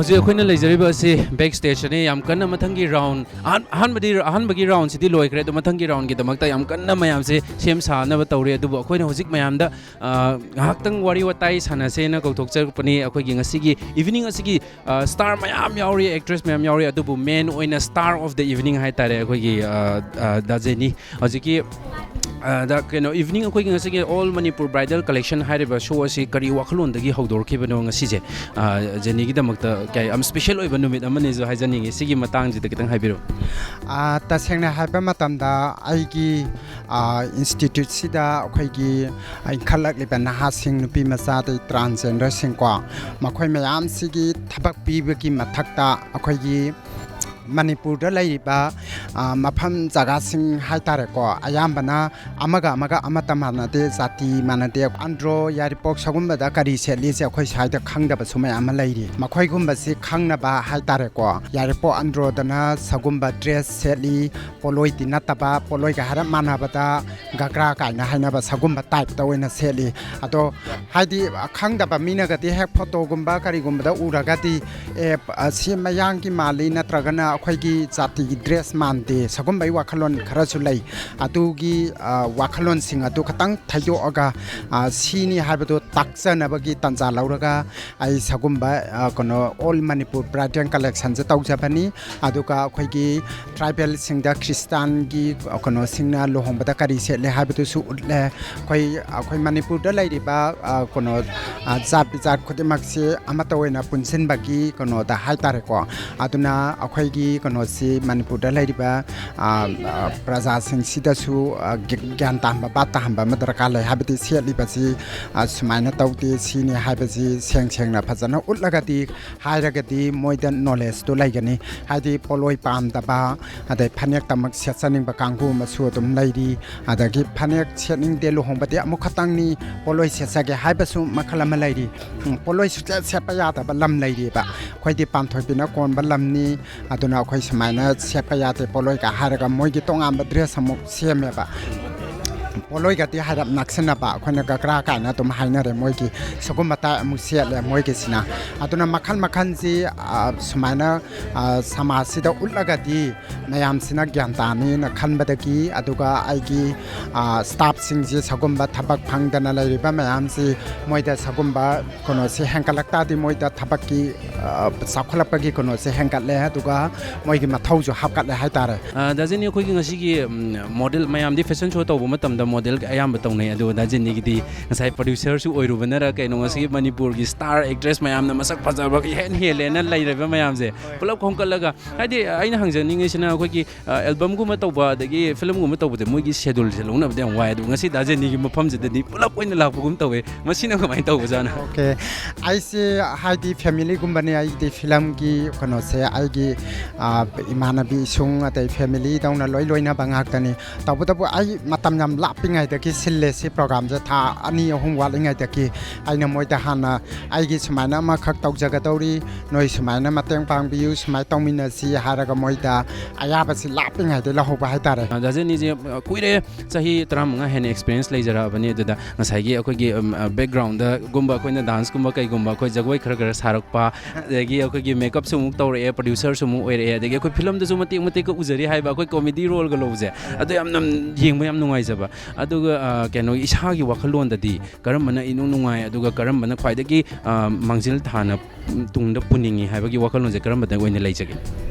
ꯍꯧꯖꯤꯛ ꯑꯩꯈꯣꯏꯅ ꯂꯩꯖꯔꯤꯕ ꯑꯁꯤ ꯕꯦꯛ ꯁ꯭ꯇꯦꯖꯇꯅꯤ꯫ ꯌꯥꯝ ꯀꯟꯅ ꯃꯊꯪꯒꯤ ꯔꯥꯎꯟ, ꯑꯍꯥꯟ-, ꯑꯍꯥꯟꯕꯗꯤ, ꯑꯍꯥꯟꯕꯒꯤ ꯔꯥꯎꯟꯁꯤꯗꯤ ꯂꯣꯏꯈ꯭ꯔꯦ, ꯑꯗꯣ ꯃꯊꯪꯒꯤ ꯔꯥꯎꯟꯒꯤꯗꯃꯛꯇ ꯌꯥꯝ ꯀꯟꯅ ꯃꯌꯥꯝꯁꯦ ꯁꯦꯝ ꯁꯥꯅꯕ ꯇꯧꯔꯤ꯫ ꯑꯗꯨꯕꯨ ꯑꯩꯈꯣꯏꯅ ꯍꯧꯖꯤꯛ ꯃꯌꯥꯝꯗ, ꯑ, ꯉꯥꯏꯍꯥꯛꯇꯪ ꯋꯥꯔꯤ ꯋꯥꯇꯥꯏ ꯁꯥꯟꯅꯁꯦꯅ ꯀꯧꯊꯣꯛꯆꯔꯛꯄꯅꯤ꯫ ꯑꯩꯈꯣꯏꯒꯤ ꯉꯁꯤꯒꯤ ꯏꯚꯤꯅꯤꯡ ꯑꯁꯤꯒꯤ, ꯑ, ꯁ꯭ꯇꯥꯔ ꯃꯌꯥꯝ ꯌꯥꯎꯔꯤ, ꯑꯦꯛꯇ꯭ꯔꯦꯁ ꯃꯌꯥꯝ ꯌꯥꯎꯔꯤ, ꯑꯗꯨꯕꯨ ꯃꯦꯟ ꯑꯣꯏꯅ ꯁ꯭ꯇꯥꯔ ꯑꯣꯐ ꯗ ꯏꯚꯤꯅꯤꯡ ꯍꯥꯏꯇꯥꯔꯦ, ꯑꯩꯈꯣꯏꯒꯤ, ꯑ, ꯑ, ꯗꯥ ꯖꯦꯅꯤ꯫ ꯍꯧꯖꯤꯛꯀꯤ, ꯑ, ꯗ, ꯀꯩꯅꯣ, ꯏꯚꯤꯅꯤꯡ ꯑꯩꯈꯣꯏꯒꯤ ꯉꯁꯤꯒꯤ All Manipur Bridal Collection ꯍꯥꯏꯔꯤꯕ ꯁꯣ ꯑꯁꯤ ꯀꯔꯤ ꯋꯥꯈꯜꯂꯣꯟꯗꯒꯤ ꯍꯧꯗꯣꯔꯛꯈꯤꯕꯅꯣ ꯉꯁꯤꯁꯦ? ꯑ, ꯖꯦꯅꯤꯒꯤꯗꯃꯛꯇ ꯀꯌꯥ ꯌꯥꯝ ꯁ꯭ꯄꯦꯁꯦꯜ ꯑꯣꯏꯕ ꯅꯨꯃꯤꯠ ꯑꯃꯅꯤꯁꯨ ꯍꯥꯏꯖꯅꯤꯡꯉꯤ꯫ ꯁꯤꯒꯤ ꯃꯇꯥꯡꯁꯤꯗ ꯈꯤꯇꯪ ꯍꯥꯏꯕꯤꯔꯛꯑꯣ꯫ ꯑ, ꯇꯁꯦꯡꯅ ꯍꯥꯏꯕ ꯃꯇꯝꯗ ꯑꯩꯒꯤ, ꯑ, ꯏꯟꯁꯇꯤꯇ꯭ꯌꯨꯠꯁꯤꯗ ꯑꯩꯈꯣꯏꯒꯤ ꯏꯟꯈꯠꯂꯛꯂꯤꯕ ꯅꯍꯥꯁꯤꯡ, ꯅꯨꯄꯤ ꯃꯆꯥ, ꯑꯗꯩ ꯇ꯭ꯔꯥꯟꯁꯖꯦꯟꯗꯔꯁꯤꯡꯀꯣ, ꯃꯈꯣꯏ ꯃꯌꯥꯝꯁꯤꯒꯤ ꯊꯕꯛ ꯄꯤꯕꯒꯤ ꯃꯊꯛꯇ ꯑꯩꯈꯣꯏꯒꯤ ꯃꯅꯤꯄꯨꯔꯗ ꯂꯩꯔꯤꯕ, ꯑ, ꯃꯐꯝ ꯖꯒꯥꯁꯤꯡ ꯍꯥꯏꯇꯥꯔꯦꯀꯣ, ꯑꯌꯥꯝꯕꯅ ꯑꯃꯒ ꯑꯃꯒ ꯑꯃꯠꯇ ꯃꯥꯟꯅꯗꯦ, ꯖꯥꯇꯤ ꯃꯥꯟꯅꯗꯦ꯫ ꯑꯟꯗ꯭ꯔꯣ, ꯌꯥꯏꯔꯤꯄꯣꯛ ꯁꯒꯨꯝꯕꯗ ꯀꯔꯤ ꯁꯦꯠꯂꯤꯁꯦ ꯑꯩꯈꯣꯏ ꯁ꯭ꯋꯥꯏꯗ ꯈꯪꯗꯕꯁꯨ ꯃꯌꯥꯝ ꯑꯃ ꯂꯩꯔꯤ꯫ ꯃꯈꯣꯏꯒꯨꯝꯕꯁꯤ ꯈꯪꯅꯕ ꯍꯥꯏꯇꯥꯔꯦꯀꯣ, ꯌꯥꯏꯔꯤꯄꯣꯛ ꯑꯟꯗ꯭ꯔꯣꯗꯅ ꯁꯒꯨꯝꯕ ꯗ꯭ꯔꯦꯁ ꯁꯦꯠꯂꯤ, ꯄꯣꯠꯂꯣꯏꯗꯤ ꯅꯠꯇꯕ, ꯄꯣꯠꯂꯣꯏꯒ ꯍꯥꯏꯔꯞ ꯃꯥꯟꯅꯕꯗ ꯒꯒ꯭ꯔꯥ ꯀꯥꯏꯅ ꯍꯥꯏꯅꯕ ꯁꯒꯨꯝꯕ ꯇꯥꯏꯞꯇ ꯑꯣꯏꯅ ꯁꯦꯠꯂꯤ꯫ ꯑꯗꯣ ꯍꯥꯏꯗꯤ ꯈꯪꯗꯕ ꯃꯤꯅꯒꯗꯤ ꯍꯦꯛ ꯐꯣꯇꯣꯒꯨꯝꯕ ꯀꯔꯤꯒꯨꯝꯕꯗ ꯎꯔꯒꯗꯤ, "ꯑꯦ, ꯑꯁꯤ ꯃꯌꯥꯡꯒꯤ ꯃꯥꯜꯂꯤ, ꯅꯠꯇ꯭ꯔꯒꯅ ꯑꯩꯈꯣꯏꯒꯤ ꯖꯥꯇꯤꯒꯤ ꯗ꯭ꯔꯦꯁ ꯃꯥꯟꯗꯦ", ꯁꯒꯨꯝꯕꯒꯤ ꯋꯥꯈꯜꯂꯣꯟ ꯈꯔꯁꯨ ꯂꯩ꯫ ꯑꯗꯨꯒꯤ, ꯑ, ꯋꯥꯈꯜꯂꯣꯟꯁꯤꯡ ꯑꯗꯨ ꯈꯇꯪ ꯊꯩꯗꯣꯛꯑꯒ, ꯑ, ꯁꯤꯅꯤ ꯍꯥꯏꯕꯗꯨ ꯇꯥꯛꯆꯅꯕꯒꯤ ꯇꯥꯟꯖꯥ ꯂꯧꯔꯒ ꯑꯩ ꯁꯒꯨꯝꯕ, ꯑ, ꯀꯩꯅꯣ, All Manipur Bridal Collectionꯁꯦ ꯇꯧꯖꯕꯅꯤ꯫ ꯑꯗꯨꯒ ꯑꯩꯈꯣꯏꯒꯤ ꯇ꯭ꯔꯥꯏꯕꯦꯜꯁꯤꯡꯗ ꯈ꯭ꯔꯤꯁꯇꯥꯟꯒꯤ, ꯑ, ꯀꯩꯅꯣꯁꯤꯡꯅ ꯂꯨꯍꯣꯡꯕꯗ ꯀꯔꯤ ꯁꯦꯠꯂꯦ ꯍꯥꯏꯕꯗꯨꯁꯨ ꯎꯠꯂꯦ꯫ ꯑꯩꯈꯣꯏ, ꯑꯩꯈꯣꯏ ꯃꯅꯤꯄꯨꯔꯗ ꯂꯩꯔꯤꯕ, ꯑ, ꯀꯩꯅꯣ, ꯑ, ꯖꯥꯠ ꯕꯤꯖꯥꯠ ꯈꯨꯗꯤꯡꯃꯛꯁꯤ ꯑꯃꯠꯇ ꯑꯣꯏꯅ ꯄꯨꯟꯁꯤꯟꯕꯒꯤ ꯀꯩꯅꯣꯗ ꯍꯥꯏꯇꯥꯔꯦꯀꯣ꯫ ꯑꯗꯨꯅ ꯑꯩꯈꯣꯏꯒꯤ ꯀꯩꯅꯣꯁꯤ ꯃꯅꯤꯄꯨꯔꯗ ꯂꯩꯔꯤꯕ, ꯑ, ꯑ, ꯄ꯭ꯔꯖꯥꯁꯤꯡꯁꯤꯗꯁꯨ, ꯑ, ꯒ꯭ꯌꯥ-, ꯒ꯭ꯌꯥꯟ ꯇꯥꯍꯟꯕ, ꯚꯥꯞ ꯇꯥꯍꯟꯕ ꯑꯃ ꯗꯔꯀꯥꯔ ꯂꯩ꯫ ꯍꯥꯏꯕꯗꯤ ꯁꯦꯠꯂꯤꯕꯁꯤ, ꯑ, ꯁꯨꯃꯥꯏꯅ ꯇꯧꯗꯦ, ꯁꯤꯅꯤ ꯍꯥꯏꯕꯁꯤ ꯁꯦꯡ ꯁꯦꯡꯅ ꯐꯖꯅ ꯎꯠꯂꯒꯗꯤ, ꯍꯥꯏꯔꯒꯗꯤ ꯃꯣꯏꯗ ꯅꯣꯂꯦꯖꯇꯨ ꯂꯩꯒꯅꯤ꯫ ꯍꯥꯏꯗꯤ ꯄꯣꯠꯂꯣꯏ ꯄꯥꯝꯗꯕ, ꯑꯗꯩ ꯐꯅꯦꯛꯇꯃꯛ ꯁꯦꯠꯆꯅꯤꯡꯕ ꯀꯥꯡꯕꯨ ꯑꯃꯁꯨ ꯑꯗꯨꯝ ꯂꯩꯔꯤ꯫ ꯑꯗꯒꯤ ꯐꯅꯦꯛ ꯁꯦꯠꯅꯤꯡꯗꯦ, ꯂꯨꯍꯣꯡꯕꯗꯤ ꯑꯃꯨꯛꯈꯛꯇꯪꯅꯤ, ꯄꯣꯠꯂꯣꯏ ꯁꯦꯠꯆꯒꯦ ꯍꯥꯏꯕꯁꯨ ꯃꯈꯜ ꯑꯃ ꯂꯩꯔꯤ꯫ ꯎꯝ, ꯄꯣꯠꯂꯣꯏ ꯁꯨꯡꯁꯦꯠ ꯁꯦꯠꯄ ꯌꯥꯗꯕ ꯂꯝ ꯂꯩꯔꯤꯕ꯫ ꯑꯩꯈꯣꯏꯗꯤ ꯄꯥꯟꯊꯣꯏꯕꯤꯅ ꯀꯣꯟꯕ ꯂꯝꯅꯤ, ꯑꯗꯨꯅ ꯑꯩꯈꯣꯏ ꯁꯨꯃꯥꯏꯅ ꯁꯦꯠꯄ ꯌꯥꯗꯦ ꯄꯣꯠꯂꯣꯏꯒ ꯍꯥꯏꯔꯒ ꯃꯣꯏꯒꯤ ꯇꯣꯉꯥꯟꯕ ꯗ꯭ꯔꯦꯁ ꯑꯃꯨꯛ ꯁꯦꯝꯃꯦꯕ꯫ ꯄꯣꯠꯂꯣꯏꯒꯗꯤ ꯍꯥꯏꯔꯞ ꯅꯛꯁꯤꯟꯅꯕ, ꯑꯩꯈꯣꯏꯅ ꯒꯒ꯭ꯔꯥ ꯀꯥꯏꯅ ꯑꯗꯨꯝ ꯍꯥꯏꯅꯔꯦ, ꯃꯣꯏꯒꯤ ꯁꯤꯒꯨꯝꯕ ꯇꯥꯏ ꯑꯃꯨꯛ ꯁꯦꯠꯂꯦ ꯃꯣꯏꯒꯤꯁꯤꯅ꯫ ꯑꯗꯨꯅ ꯃꯈꯜ ꯃꯈꯜꯁꯤ, ꯑ, ꯁꯨꯃꯥꯏꯅ, ꯑ, ꯁꯃꯥꯖꯁꯤꯗ ꯎꯠꯂꯒꯗꯤ ꯃꯌꯥꯝꯁꯤꯅ ꯒ꯭ꯌꯥꯟ ꯇꯥꯅꯤꯅ ꯈꯟꯕꯗꯒꯤ, ꯑꯗꯨꯒ ꯑꯩꯒꯤ, ꯑ, ꯁ꯭ꯇꯥꯐꯁꯤꯡꯁꯤ ꯁꯤꯒꯨꯝꯕ ꯊꯕꯛ ꯐꯪꯗꯅ ꯂꯩꯔꯤꯕ ꯃꯌꯥꯝꯁꯤ ꯃꯣꯏꯗ ꯁꯤꯒꯨꯝꯕ ꯀꯩꯅꯣꯁꯦ ꯍꯦꯟꯒꯠꯂꯛ ꯇꯥꯔꯗꯤ ꯃꯣꯏꯗ ꯊꯕꯛꯀꯤ, ꯑ, ꯆꯥꯎꯈꯠꯂꯛꯄꯒꯤ ꯀꯩꯅꯣꯁꯦ ꯍꯦꯟꯒꯠꯂꯦ, ꯑꯗꯨꯒ ꯃꯣꯏꯒꯤ ꯃꯊꯧꯁꯨ ꯍꯥꯞꯀꯠꯂꯦ ꯍꯥꯏꯇꯥꯔꯦ꯫ ꯑ, ꯗꯥ ꯖꯦꯅꯤ, ꯑꯩꯈꯣꯏꯒꯤ ꯉꯁꯤꯒꯤ, ꯎꯝ, ꯃꯣꯗꯦꯜ ꯃꯌꯥꯝꯗꯤ ꯐꯦꯁꯟ ꯁꯣ ꯇꯧꯕ ꯃꯇꯝꯗ ꯃꯣꯗꯦꯜ ꯑꯌꯥꯝꯕ ꯇꯧꯅꯩ, ꯑꯗꯨꯒ ꯗꯥ ꯖꯦꯅꯤꯒꯤꯗꯤ ꯉꯁꯥꯏ ꯄ꯭ꯔꯣꯗ꯭ꯌꯨꯁꯔꯁꯨ ꯑꯣꯏꯔꯨꯕꯅꯔ ꯀꯩꯅꯣ, ꯉꯁꯤꯒꯤ ꯃꯅꯤꯄꯨꯔꯒꯤ ꯁ꯭ꯇꯥꯔ ꯑꯦꯛꯇ꯭ꯔꯦꯁ ꯃꯌꯥꯝꯅ ꯃꯁꯛ ꯐꯖꯕ ꯏꯍꯦꯟ ꯍꯦꯜꯂꯦꯅ ꯂꯩꯔꯕ ꯃꯌꯥꯝꯁꯦ ꯄꯨꯂꯞ ꯈꯣꯝꯀꯠꯂꯒ, ꯍꯥꯏꯗꯤ ꯑꯩꯅ ꯍꯪꯖꯅꯤꯡꯉꯤꯁꯤꯅ ꯑꯩꯈꯣꯏꯒꯤ, ꯑ, ꯑꯦꯜꯕꯝꯒꯨꯝꯕ ꯇꯧꯕ ꯑꯗꯒꯤ ꯐꯤꯂꯝꯒꯨꯝꯕ ꯇꯧꯕꯗ ꯃꯣꯏꯒꯤ ꯁꯦꯗꯨꯜꯁꯦ ꯂꯧꯅꯕꯗꯤ ꯌꯥꯝ ꯋꯥꯏ, ꯑꯗꯨ ꯉꯁꯤ ꯗꯥ ꯖꯦꯅꯤꯒꯤ ꯃꯐꯝꯁꯤꯗꯗꯤ ꯄꯨꯂꯞ ꯑꯣꯏꯅ ꯂꯥꯛꯄꯒꯨꯝ ꯇꯧꯋꯦ, ꯃꯁꯤꯅ ꯀꯃꯥꯏꯅ ꯇꯧꯕꯖꯥꯠꯅꯣ? ꯑꯣꯀꯦ, ꯑꯩꯁꯦ ꯍꯥꯏꯗꯤ ꯐꯦꯃꯤꯂꯤꯒꯨꯝꯕꯅꯦ, ꯑꯩꯗꯤ ꯐꯤꯂꯝꯒꯤ ꯀꯩꯅꯣꯁꯦ ꯑꯩꯒꯤ, ꯑ, ꯏꯃꯥꯟꯅꯕꯤ ꯏꯁꯨꯡ ꯑꯗꯩ ꯐꯦꯃꯤꯂꯤꯗꯧꯅ ꯂꯣꯏ ꯂꯣꯏꯅꯕ ꯉꯥꯛꯇꯅꯤ꯫ ꯇꯧꯕꯇꯕꯨ ꯑꯩ ꯃꯇꯝ ꯌꯥꯝ ꯂꯥꯞꯄꯤꯉꯩꯗꯒꯤ ꯁꯤꯜꯂꯦ ꯁꯤ ꯄ꯭ꯔꯣꯒ꯭ꯔꯥꯝꯁꯦ, ꯊꯥ ꯑꯅꯤ ꯑꯍꯨꯝ ꯋꯥꯠꯂꯤꯉꯩꯗꯒꯤ ꯑꯩꯅ ꯃꯣꯏꯗ ꯍꯥꯟꯅ ꯑꯩꯒꯤ ꯁꯨꯃꯥꯏꯅ ꯑꯃꯈꯛ ꯇꯧꯖꯒꯗꯧꯔꯤ, ꯅꯣꯏ ꯁꯨꯃꯥꯏꯅ ꯃꯇꯦꯡ ꯄꯥꯡꯕꯤꯌꯨ, ꯁꯨꯃꯥꯏꯅ ꯇꯧꯃꯤꯟꯅꯁꯤ ꯍꯥꯏꯔꯒ ꯃꯣꯏꯗ ꯑꯌꯥꯕꯁꯤ ꯂꯥꯞꯄꯤꯉꯩꯗ ꯂꯧꯍꯧꯕ ꯍꯥꯏꯇꯥꯔꯦ꯫ ꯗꯥ ꯖꯦꯅꯤꯁꯦ, ꯑ, ꯀꯨꯏꯔꯦ, ꯆꯍꯤ ꯇꯔꯥꯃꯉꯥ ꯍꯦꯟꯅ ꯑꯦꯛꯁꯄꯤꯔꯤꯌꯟꯁ ꯂꯩꯖꯔꯛꯑꯕꯅꯤ꯫ ꯑꯗꯨꯗ ꯉꯁꯥꯏꯒꯤ ꯑꯩꯈꯣꯏꯒꯤ, ꯎꯝ, ꯑ, ꯕꯦꯛꯒ꯭ꯔꯥꯎꯟꯗꯒꯨꯝꯕ ꯑꯩꯈꯣꯏꯅ ꯗꯥꯟꯁꯀꯨꯝꯕ ꯀꯩꯒꯨꯝꯕ ꯑꯩꯈꯣꯏ ꯖꯒꯣꯏ ꯈꯔ ꯈꯔ ꯁꯥꯔꯛꯄ, ꯑꯗꯒꯤ ꯑꯩꯈꯣꯏꯒꯤ ꯃꯦꯀꯞꯁꯨ ꯑꯃꯨꯛ ꯇꯧꯔꯛꯑꯦ, ꯄ꯭ꯔꯣꯗ꯭ꯌꯨꯁꯔꯁꯨ ꯑꯃꯨꯛ ꯑꯣꯏꯔꯛꯑꯦ, ꯑꯗꯒꯤ ꯑꯩꯈꯣꯏ ꯐꯤꯂꯝꯗꯁꯨ ꯃꯇꯦꯛ ꯃꯇꯦꯛꯀ ꯎꯖꯔꯤ ꯍꯥꯏꯕ, ꯑꯩꯈꯣꯏ ꯀꯣꯃꯦꯗꯤ ꯔꯣꯜꯒ ꯂꯧꯕꯁꯦ, ꯑꯗꯣ ꯌꯥꯝꯅ ꯌꯦꯡꯕ ꯌꯥꯝ ꯅꯨꯡꯉꯥꯏꯖꯕ꯫ ꯑꯗꯨꯒ, ꯑ, ꯀꯩꯅꯣ, ꯏꯁꯥꯒꯤ ꯋꯥꯈꯜꯂꯣꯟꯗꯗꯤ ꯀꯔꯝꯕꯅ ꯏꯅꯨꯡ ꯅꯨꯡꯉꯥꯏ, ꯑꯗꯨꯒ ꯀꯔꯝꯕꯅ ꯈ꯭ꯋꯥꯏꯗꯒꯤ, ꯑ, ꯃꯥꯡꯖꯤꯜ ꯊꯥꯅ ꯇꯨꯡꯗ ꯄꯨꯅꯤꯡꯉꯤ ꯍꯥꯏꯕꯒꯤ ꯋꯥꯈꯜꯂꯣꯟꯁꯦ ꯀꯔꯝꯕꯗ ꯑꯣꯏꯅ ꯂꯩꯖꯒꯦ?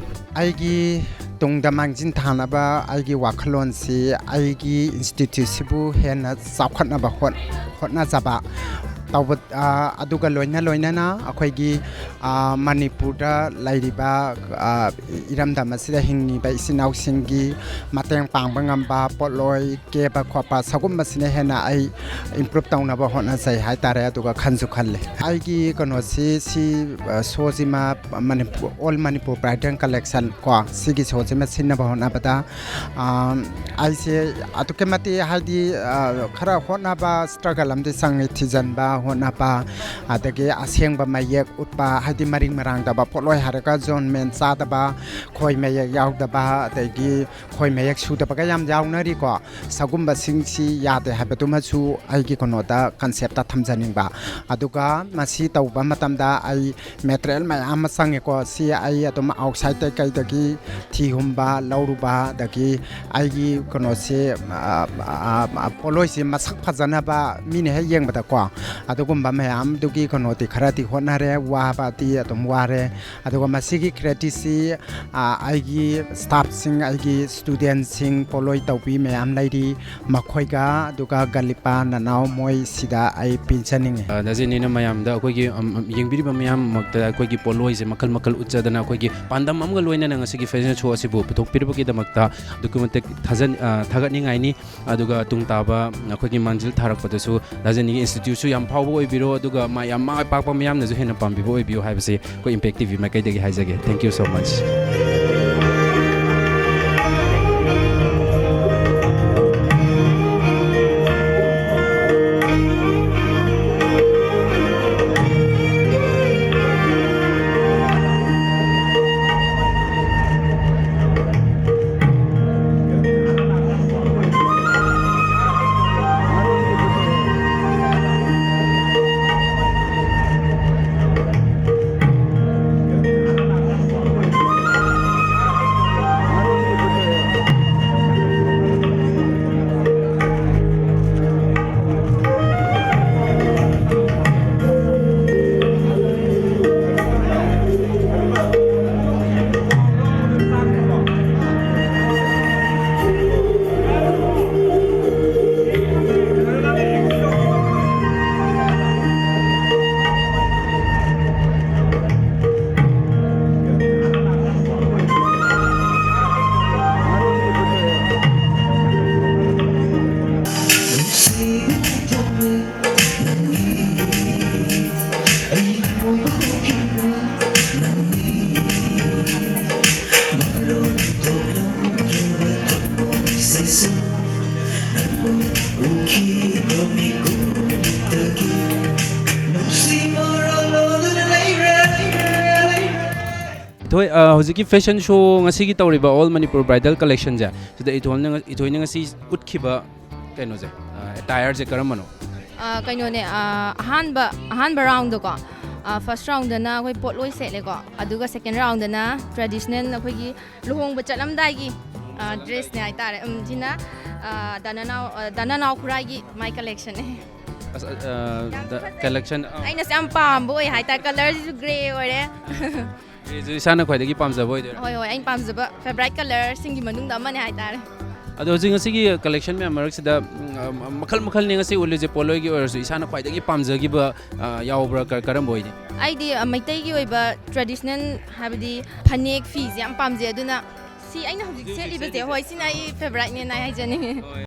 ꯑꯩꯒꯤ ꯇꯨꯡꯗ ꯃꯥꯡꯖꯤꯟ ꯊꯥꯅꯕ ꯑꯩꯒꯤ ꯋꯥꯈꯜꯂꯣꯟꯁꯤ ꯑꯩꯒꯤ ꯏꯟꯁꯇꯤꯇ꯭ꯌꯨꯠꯁꯤꯕꯨ ꯍꯦꯟꯅ ꯆꯥꯎꯈꯠꯅꯕ ꯍꯣꯠ-, ꯍꯣꯠꯅꯖꯕ ꯇꯧꯕ, ꯑ, ꯑꯗꯨꯒ ꯂꯣꯏꯅ ꯂꯣꯏꯅꯅ ꯑꯩꯈꯣꯏꯒꯤ, ꯑ, ꯃꯅꯤꯄꯨꯔꯗ ꯂꯩꯔꯤꯕ, ꯑ, ꯏꯔꯝꯗꯝ ꯑꯁꯤꯗ ꯍꯤꯡꯉꯤꯕ ꯏꯆꯤꯟ ꯏꯅꯥꯎꯁꯤꯡꯒꯤ ꯃꯇꯦꯡ ꯄꯥꯡꯕ ꯉꯝꯕ, ꯄꯣꯠꯂꯣꯏ ꯀꯦꯕ ꯈꯣꯠꯄ ꯁꯒꯨꯝꯕꯁꯤꯅ ꯍꯦꯟꯅ ꯑꯩ ꯏꯝꯄ꯭ꯔꯨꯞ ꯇꯧꯅꯕ ꯍꯣꯠꯅꯖꯩ ꯍꯥꯏꯇꯥꯔꯦ꯫ ꯑꯗꯨꯒ ꯈꯟꯁꯨ ꯈꯜꯂꯤ꯫ ꯑꯩꯒꯤ ꯀꯩꯅꯣꯁꯤ, ꯁꯤ, ꯑ, ꯁꯣꯁꯤꯃ ꯃꯅꯤꯄꯨꯔ, ꯑꯣꯜ ꯃꯅꯤꯄꯨꯔ ꯕ꯭ꯔꯥꯏꯗꯜ ꯀꯂꯦꯛꯁꯟ ꯀꯣ, ꯁꯤꯒꯤ ꯁꯣꯁꯤꯃ ꯁꯤꯟꯅꯕ ꯍꯣꯠꯅꯕꯗ, ꯑ, ꯑꯩꯁꯦ ꯑꯗꯨꯛꯀꯤ ꯃꯇꯤꯛ ꯍꯥꯏꯗꯤ, ꯑ, ꯈꯔ ꯍꯣꯠꯅꯕ, ꯁ꯭ꯇ꯭ꯔꯒꯜ ꯑꯃꯗꯤ ꯆꯪꯉꯤ, ꯊꯤꯖꯤꯟꯕ, ꯍꯣꯠꯅꯕ, ꯑꯗꯒꯤ ꯑꯁꯦꯡꯕ ꯃꯌꯦꯛ ꯎꯠꯄ, ꯍꯥꯏꯗꯤ ꯃꯔꯤꯡ ꯃꯔꯥꯡꯗꯕ ꯄꯣꯠꯂꯣꯏ ꯍꯥꯏꯔꯒ ꯖꯣꯟ ꯃꯦꯟ ꯆꯥꯗꯕ, ꯈꯣꯏ ꯃꯌꯦꯛ ꯌꯥꯎꯗꯕ, ꯑꯗꯒꯤ ꯈꯣꯏ ꯃꯌꯦꯛ ꯁꯨꯗꯕꯒ ꯌꯥꯝ ꯌꯥꯎꯅꯔꯤꯀꯣ꯫ ꯁꯒꯨꯝꯕꯁꯤꯡꯁꯤ ꯌꯥꯗꯦ ꯍꯥꯏꯕꯗꯨꯃꯁꯨ ꯑꯩꯒꯤ ꯀꯩꯅꯣꯗ, ꯀꯟꯁꯦꯞꯇ ꯊꯝꯖꯅꯤꯡꯕ꯫ ꯑꯗꯨꯒ ꯃꯁꯤ ꯇꯧꯕ ꯃꯇꯝꯗ ꯑꯩ ꯃꯦꯇꯔꯤꯌꯦꯜ ꯃꯌꯥꯝ ꯑꯃ ꯆꯪꯉꯦꯀꯣ꯫ ꯁꯤ ꯑꯩ ꯑꯗꯨꯝ ꯑꯥꯎꯠꯁꯥꯏꯠꯇ ꯀꯩꯗꯒꯤ ꯊꯤꯍꯨꯝꯕ, ꯂꯧꯔꯨꯕ, ꯑꯗꯒꯤ ꯑꯩꯒꯤ ꯀꯩꯅꯣꯁꯦ, ꯑ, ꯑ, ꯑ, ꯄꯣꯠꯂꯣꯏꯁꯦ ꯃꯁꯛ ꯐꯖꯅꯕ ꯃꯤꯅ ꯍꯦꯛ ꯌꯦꯡꯕꯗꯀꯣ, ꯑꯗꯨꯒꯨꯝꯕ ꯃꯌꯥꯝꯗꯨꯒꯤ ꯀꯩꯅꯣꯗꯤ ꯈꯔꯗꯤ ꯍꯣꯠꯅꯔꯦ, ꯋꯥꯕꯗꯤ ꯑꯗꯨꯝ ꯋꯥꯔꯦ꯫ ꯑꯗꯨꯒ ꯃꯁꯤꯒꯤ ꯀ꯭ꯔꯦꯗꯤꯠꯁꯤ, ꯑ, ꯑꯩꯒꯤ ꯁ꯭ꯇꯥꯐꯁꯤꯡ, ꯑꯩꯒꯤ ꯁ꯭ꯇꯨꯗꯦꯟꯁꯤꯡ, ꯄꯣꯠꯂꯣꯏ ꯇꯧꯕꯤ ꯃꯌꯥꯝ ꯂꯩꯔꯤ, ꯃꯈꯣꯏꯒ, ꯑꯗꯨꯒ ꯒꯂꯤꯄꯥ ꯅꯅꯥꯎ, ꯃꯣꯏ ꯁꯤꯗ ꯑꯩ ꯄꯤꯖꯅꯤꯡꯉꯤ꯫ ꯑ, ꯗꯥ ꯖꯦꯅꯤꯅ ꯃꯌꯥꯝꯗ, ꯑꯩꯈꯣꯏꯒꯤ, ꯑꯝ, ꯑꯝ, ꯌꯦꯡꯕꯤꯔꯤꯕ ꯃꯌꯥꯝꯃꯛꯇ ꯑꯩꯈꯣꯏꯒꯤ ꯄꯣꯠꯂꯣꯏꯁꯦ ꯃꯈꯜ ꯃꯈꯜ ꯎꯠꯆꯗꯅ, ꯑꯩꯈꯣꯏꯒꯤ ꯄꯥꯟꯗꯝ ꯑꯃꯒ ꯂꯣꯏꯅꯅ ꯉꯁꯤꯒꯤ ꯐꯦꯁꯟ ꯁꯣ ꯑꯁꯤꯕꯨ ꯄꯨꯊꯣꯛꯄꯤꯔꯕꯒꯤꯗꯃꯛꯇ ꯑꯗꯨꯛꯀꯤ ꯃꯇꯤꯛ ꯊꯥꯖꯟ-, ꯑ, ꯊꯥꯒꯠꯅꯤꯡꯉꯥꯏꯅꯤ꯫ ꯑꯗꯨꯒ ꯇꯨꯡ ꯇꯥꯕ ꯑꯩꯈꯣꯏꯒꯤ ꯃꯥꯡꯖꯤꯜ ꯊꯥꯔꯛꯄꯗꯁꯨ ꯗꯥ ꯖꯦꯅꯤꯒꯤ ꯏꯟꯁꯇꯤꯇ꯭ꯌꯨꯠꯁꯨ ꯌꯥꯝ ꯐꯥꯎꯕ ꯑꯣꯏꯕꯤꯔꯣ, ꯑꯗꯨꯒ ꯃꯥ-, ꯌꯥꯝ ꯃꯥꯏ ꯄꯥꯛꯄ ꯃꯤꯌꯥꯝꯅꯁꯨ ꯍꯦꯟꯅ ꯄꯥꯝꯕꯤꯕ ꯑꯣꯏꯕꯤꯌꯨ ꯍꯥꯏꯕꯁꯤ ꯑꯩꯈꯣꯏ ꯏꯝꯄꯦꯛ ꯇꯤ ꯚꯤ ꯃꯥꯏꯀꯩꯗꯒꯤ ꯍꯥꯏꯖꯒꯦ꯫ Thank you so much. ꯊꯣꯏ, ꯑ, ꯍꯧꯖꯤꯛꯀꯤ ꯐꯦꯁꯟ ꯁꯣ ꯉꯁꯤꯒꯤ ꯇꯧꯔꯤꯕ All Manipur Bridal Collection-ꯁꯦ, ꯁꯤꯗ ꯏꯊꯣꯏꯅ, ꯏꯊꯣꯏꯅ ꯉꯁꯤ ꯎꯠꯈꯤꯕ ꯀꯩꯅꯣꯁꯦ, ꯑ, attire-ꯁꯦ ꯀꯔꯝꯕꯅꯣ? ꯑ, ꯀꯩꯅꯣꯅꯦ, ꯑ, ꯑꯍꯥꯟꯕ, ꯑꯍꯥꯟꯕ round-ꯗꯀꯣ, ꯑ, first round-ꯗꯅ ꯑꯩꯈꯣꯏ ꯄꯣꯠꯂꯣꯏ ꯁꯦꯠꯂꯦꯀꯣ, ꯑꯗꯨꯒ second round-ꯗꯅ traditional ꯑꯩꯈꯣꯏꯒꯤ ꯂꯨꯍꯣꯡꯕ ꯆꯠꯂꯝꯗꯥꯏꯒꯤ, ꯑ, dress-ꯅꯦ ꯍꯥꯏꯇꯥꯔꯦ꯫ ꯎꯝ, ꯁꯤꯅ, ꯑ, ꯗꯥ ꯅꯅꯥꯎ, ꯑ, ꯗꯥ ꯅꯅꯥꯎ ꯈꯨꯔꯥꯏꯒꯤ ꯃꯥꯏ collection-ꯅꯦ꯫ ꯑꯁ, ꯑ, ꯌꯥꯝ ꯗ-, ꯐꯖꯩ꯫ Collection, ꯑ, ꯑꯩꯅꯁꯨ ꯌꯥꯝ ꯄꯥꯝꯕ ꯑꯣꯏ ꯍꯥꯏꯇꯥꯔꯦ, colour-ꯁꯤꯁꯨ grey ꯑꯣꯏꯔꯦ꯫ Grey-ꯁꯦ ꯏꯁꯥꯅ ꯈ꯭ꯋꯥꯏꯗꯒꯤ ꯄꯥꯝꯖꯕ ꯑꯣꯏꯗꯣꯏꯔꯥ? ꯍꯣꯏ, ꯍꯣꯏ, ꯑꯩꯅ ꯄꯥꯝꯖꯕ favourite colour-ꯁꯤꯡꯒꯤ ꯃꯅꯨꯡꯗ ꯑꯃꯅꯦ ꯍꯥꯏꯇꯥꯔꯦ꯫ ꯑꯗꯣ ꯍꯧꯖꯤꯛ ꯉꯁꯤꯒꯤ collection ꯃꯌꯥꯝ ꯃꯔꯛꯁꯤꯗ, ꯎꯝ, ꯑ, ꯃꯈꯜ ꯃꯈꯜꯅꯦ ꯉꯁꯤ ꯎꯠꯂꯤꯁꯦ, ꯄꯣꯠꯂꯣꯏꯒꯤ ꯑꯣꯏꯔꯁꯨ ꯏꯁꯥꯅ ꯈ꯭ꯋꯥꯏꯗꯒꯤ ꯄꯥꯝꯖꯈꯤꯕ, ꯑ, ꯌꯥꯎꯕ꯭ꯔꯥ? ꯀ-, ꯀꯔꯝꯕ ꯑꯣꯏꯅꯤ? ꯑꯩꯗꯤ, ꯑ, ꯃꯩꯇꯩꯒꯤ ꯑꯣꯏꯕ traditional, ꯍꯥꯏꯕꯗꯤ ꯐꯅꯦꯛ ꯐꯤꯁꯦ ꯌꯥꯝ ꯄꯥꯝꯖꯩ, ꯑꯗꯨꯅ ꯁꯤ ꯑꯩꯅ ꯍꯧꯖꯤꯛ ꯁꯦꯠꯂꯤꯕꯁꯦ, ꯍꯣꯏ, ꯁꯤꯅ ꯑꯩ favourite-ꯅꯦꯅ ꯑꯩ ꯍꯥꯏꯖꯅꯤꯡꯉꯤ꯫ ꯍꯣꯏ꯫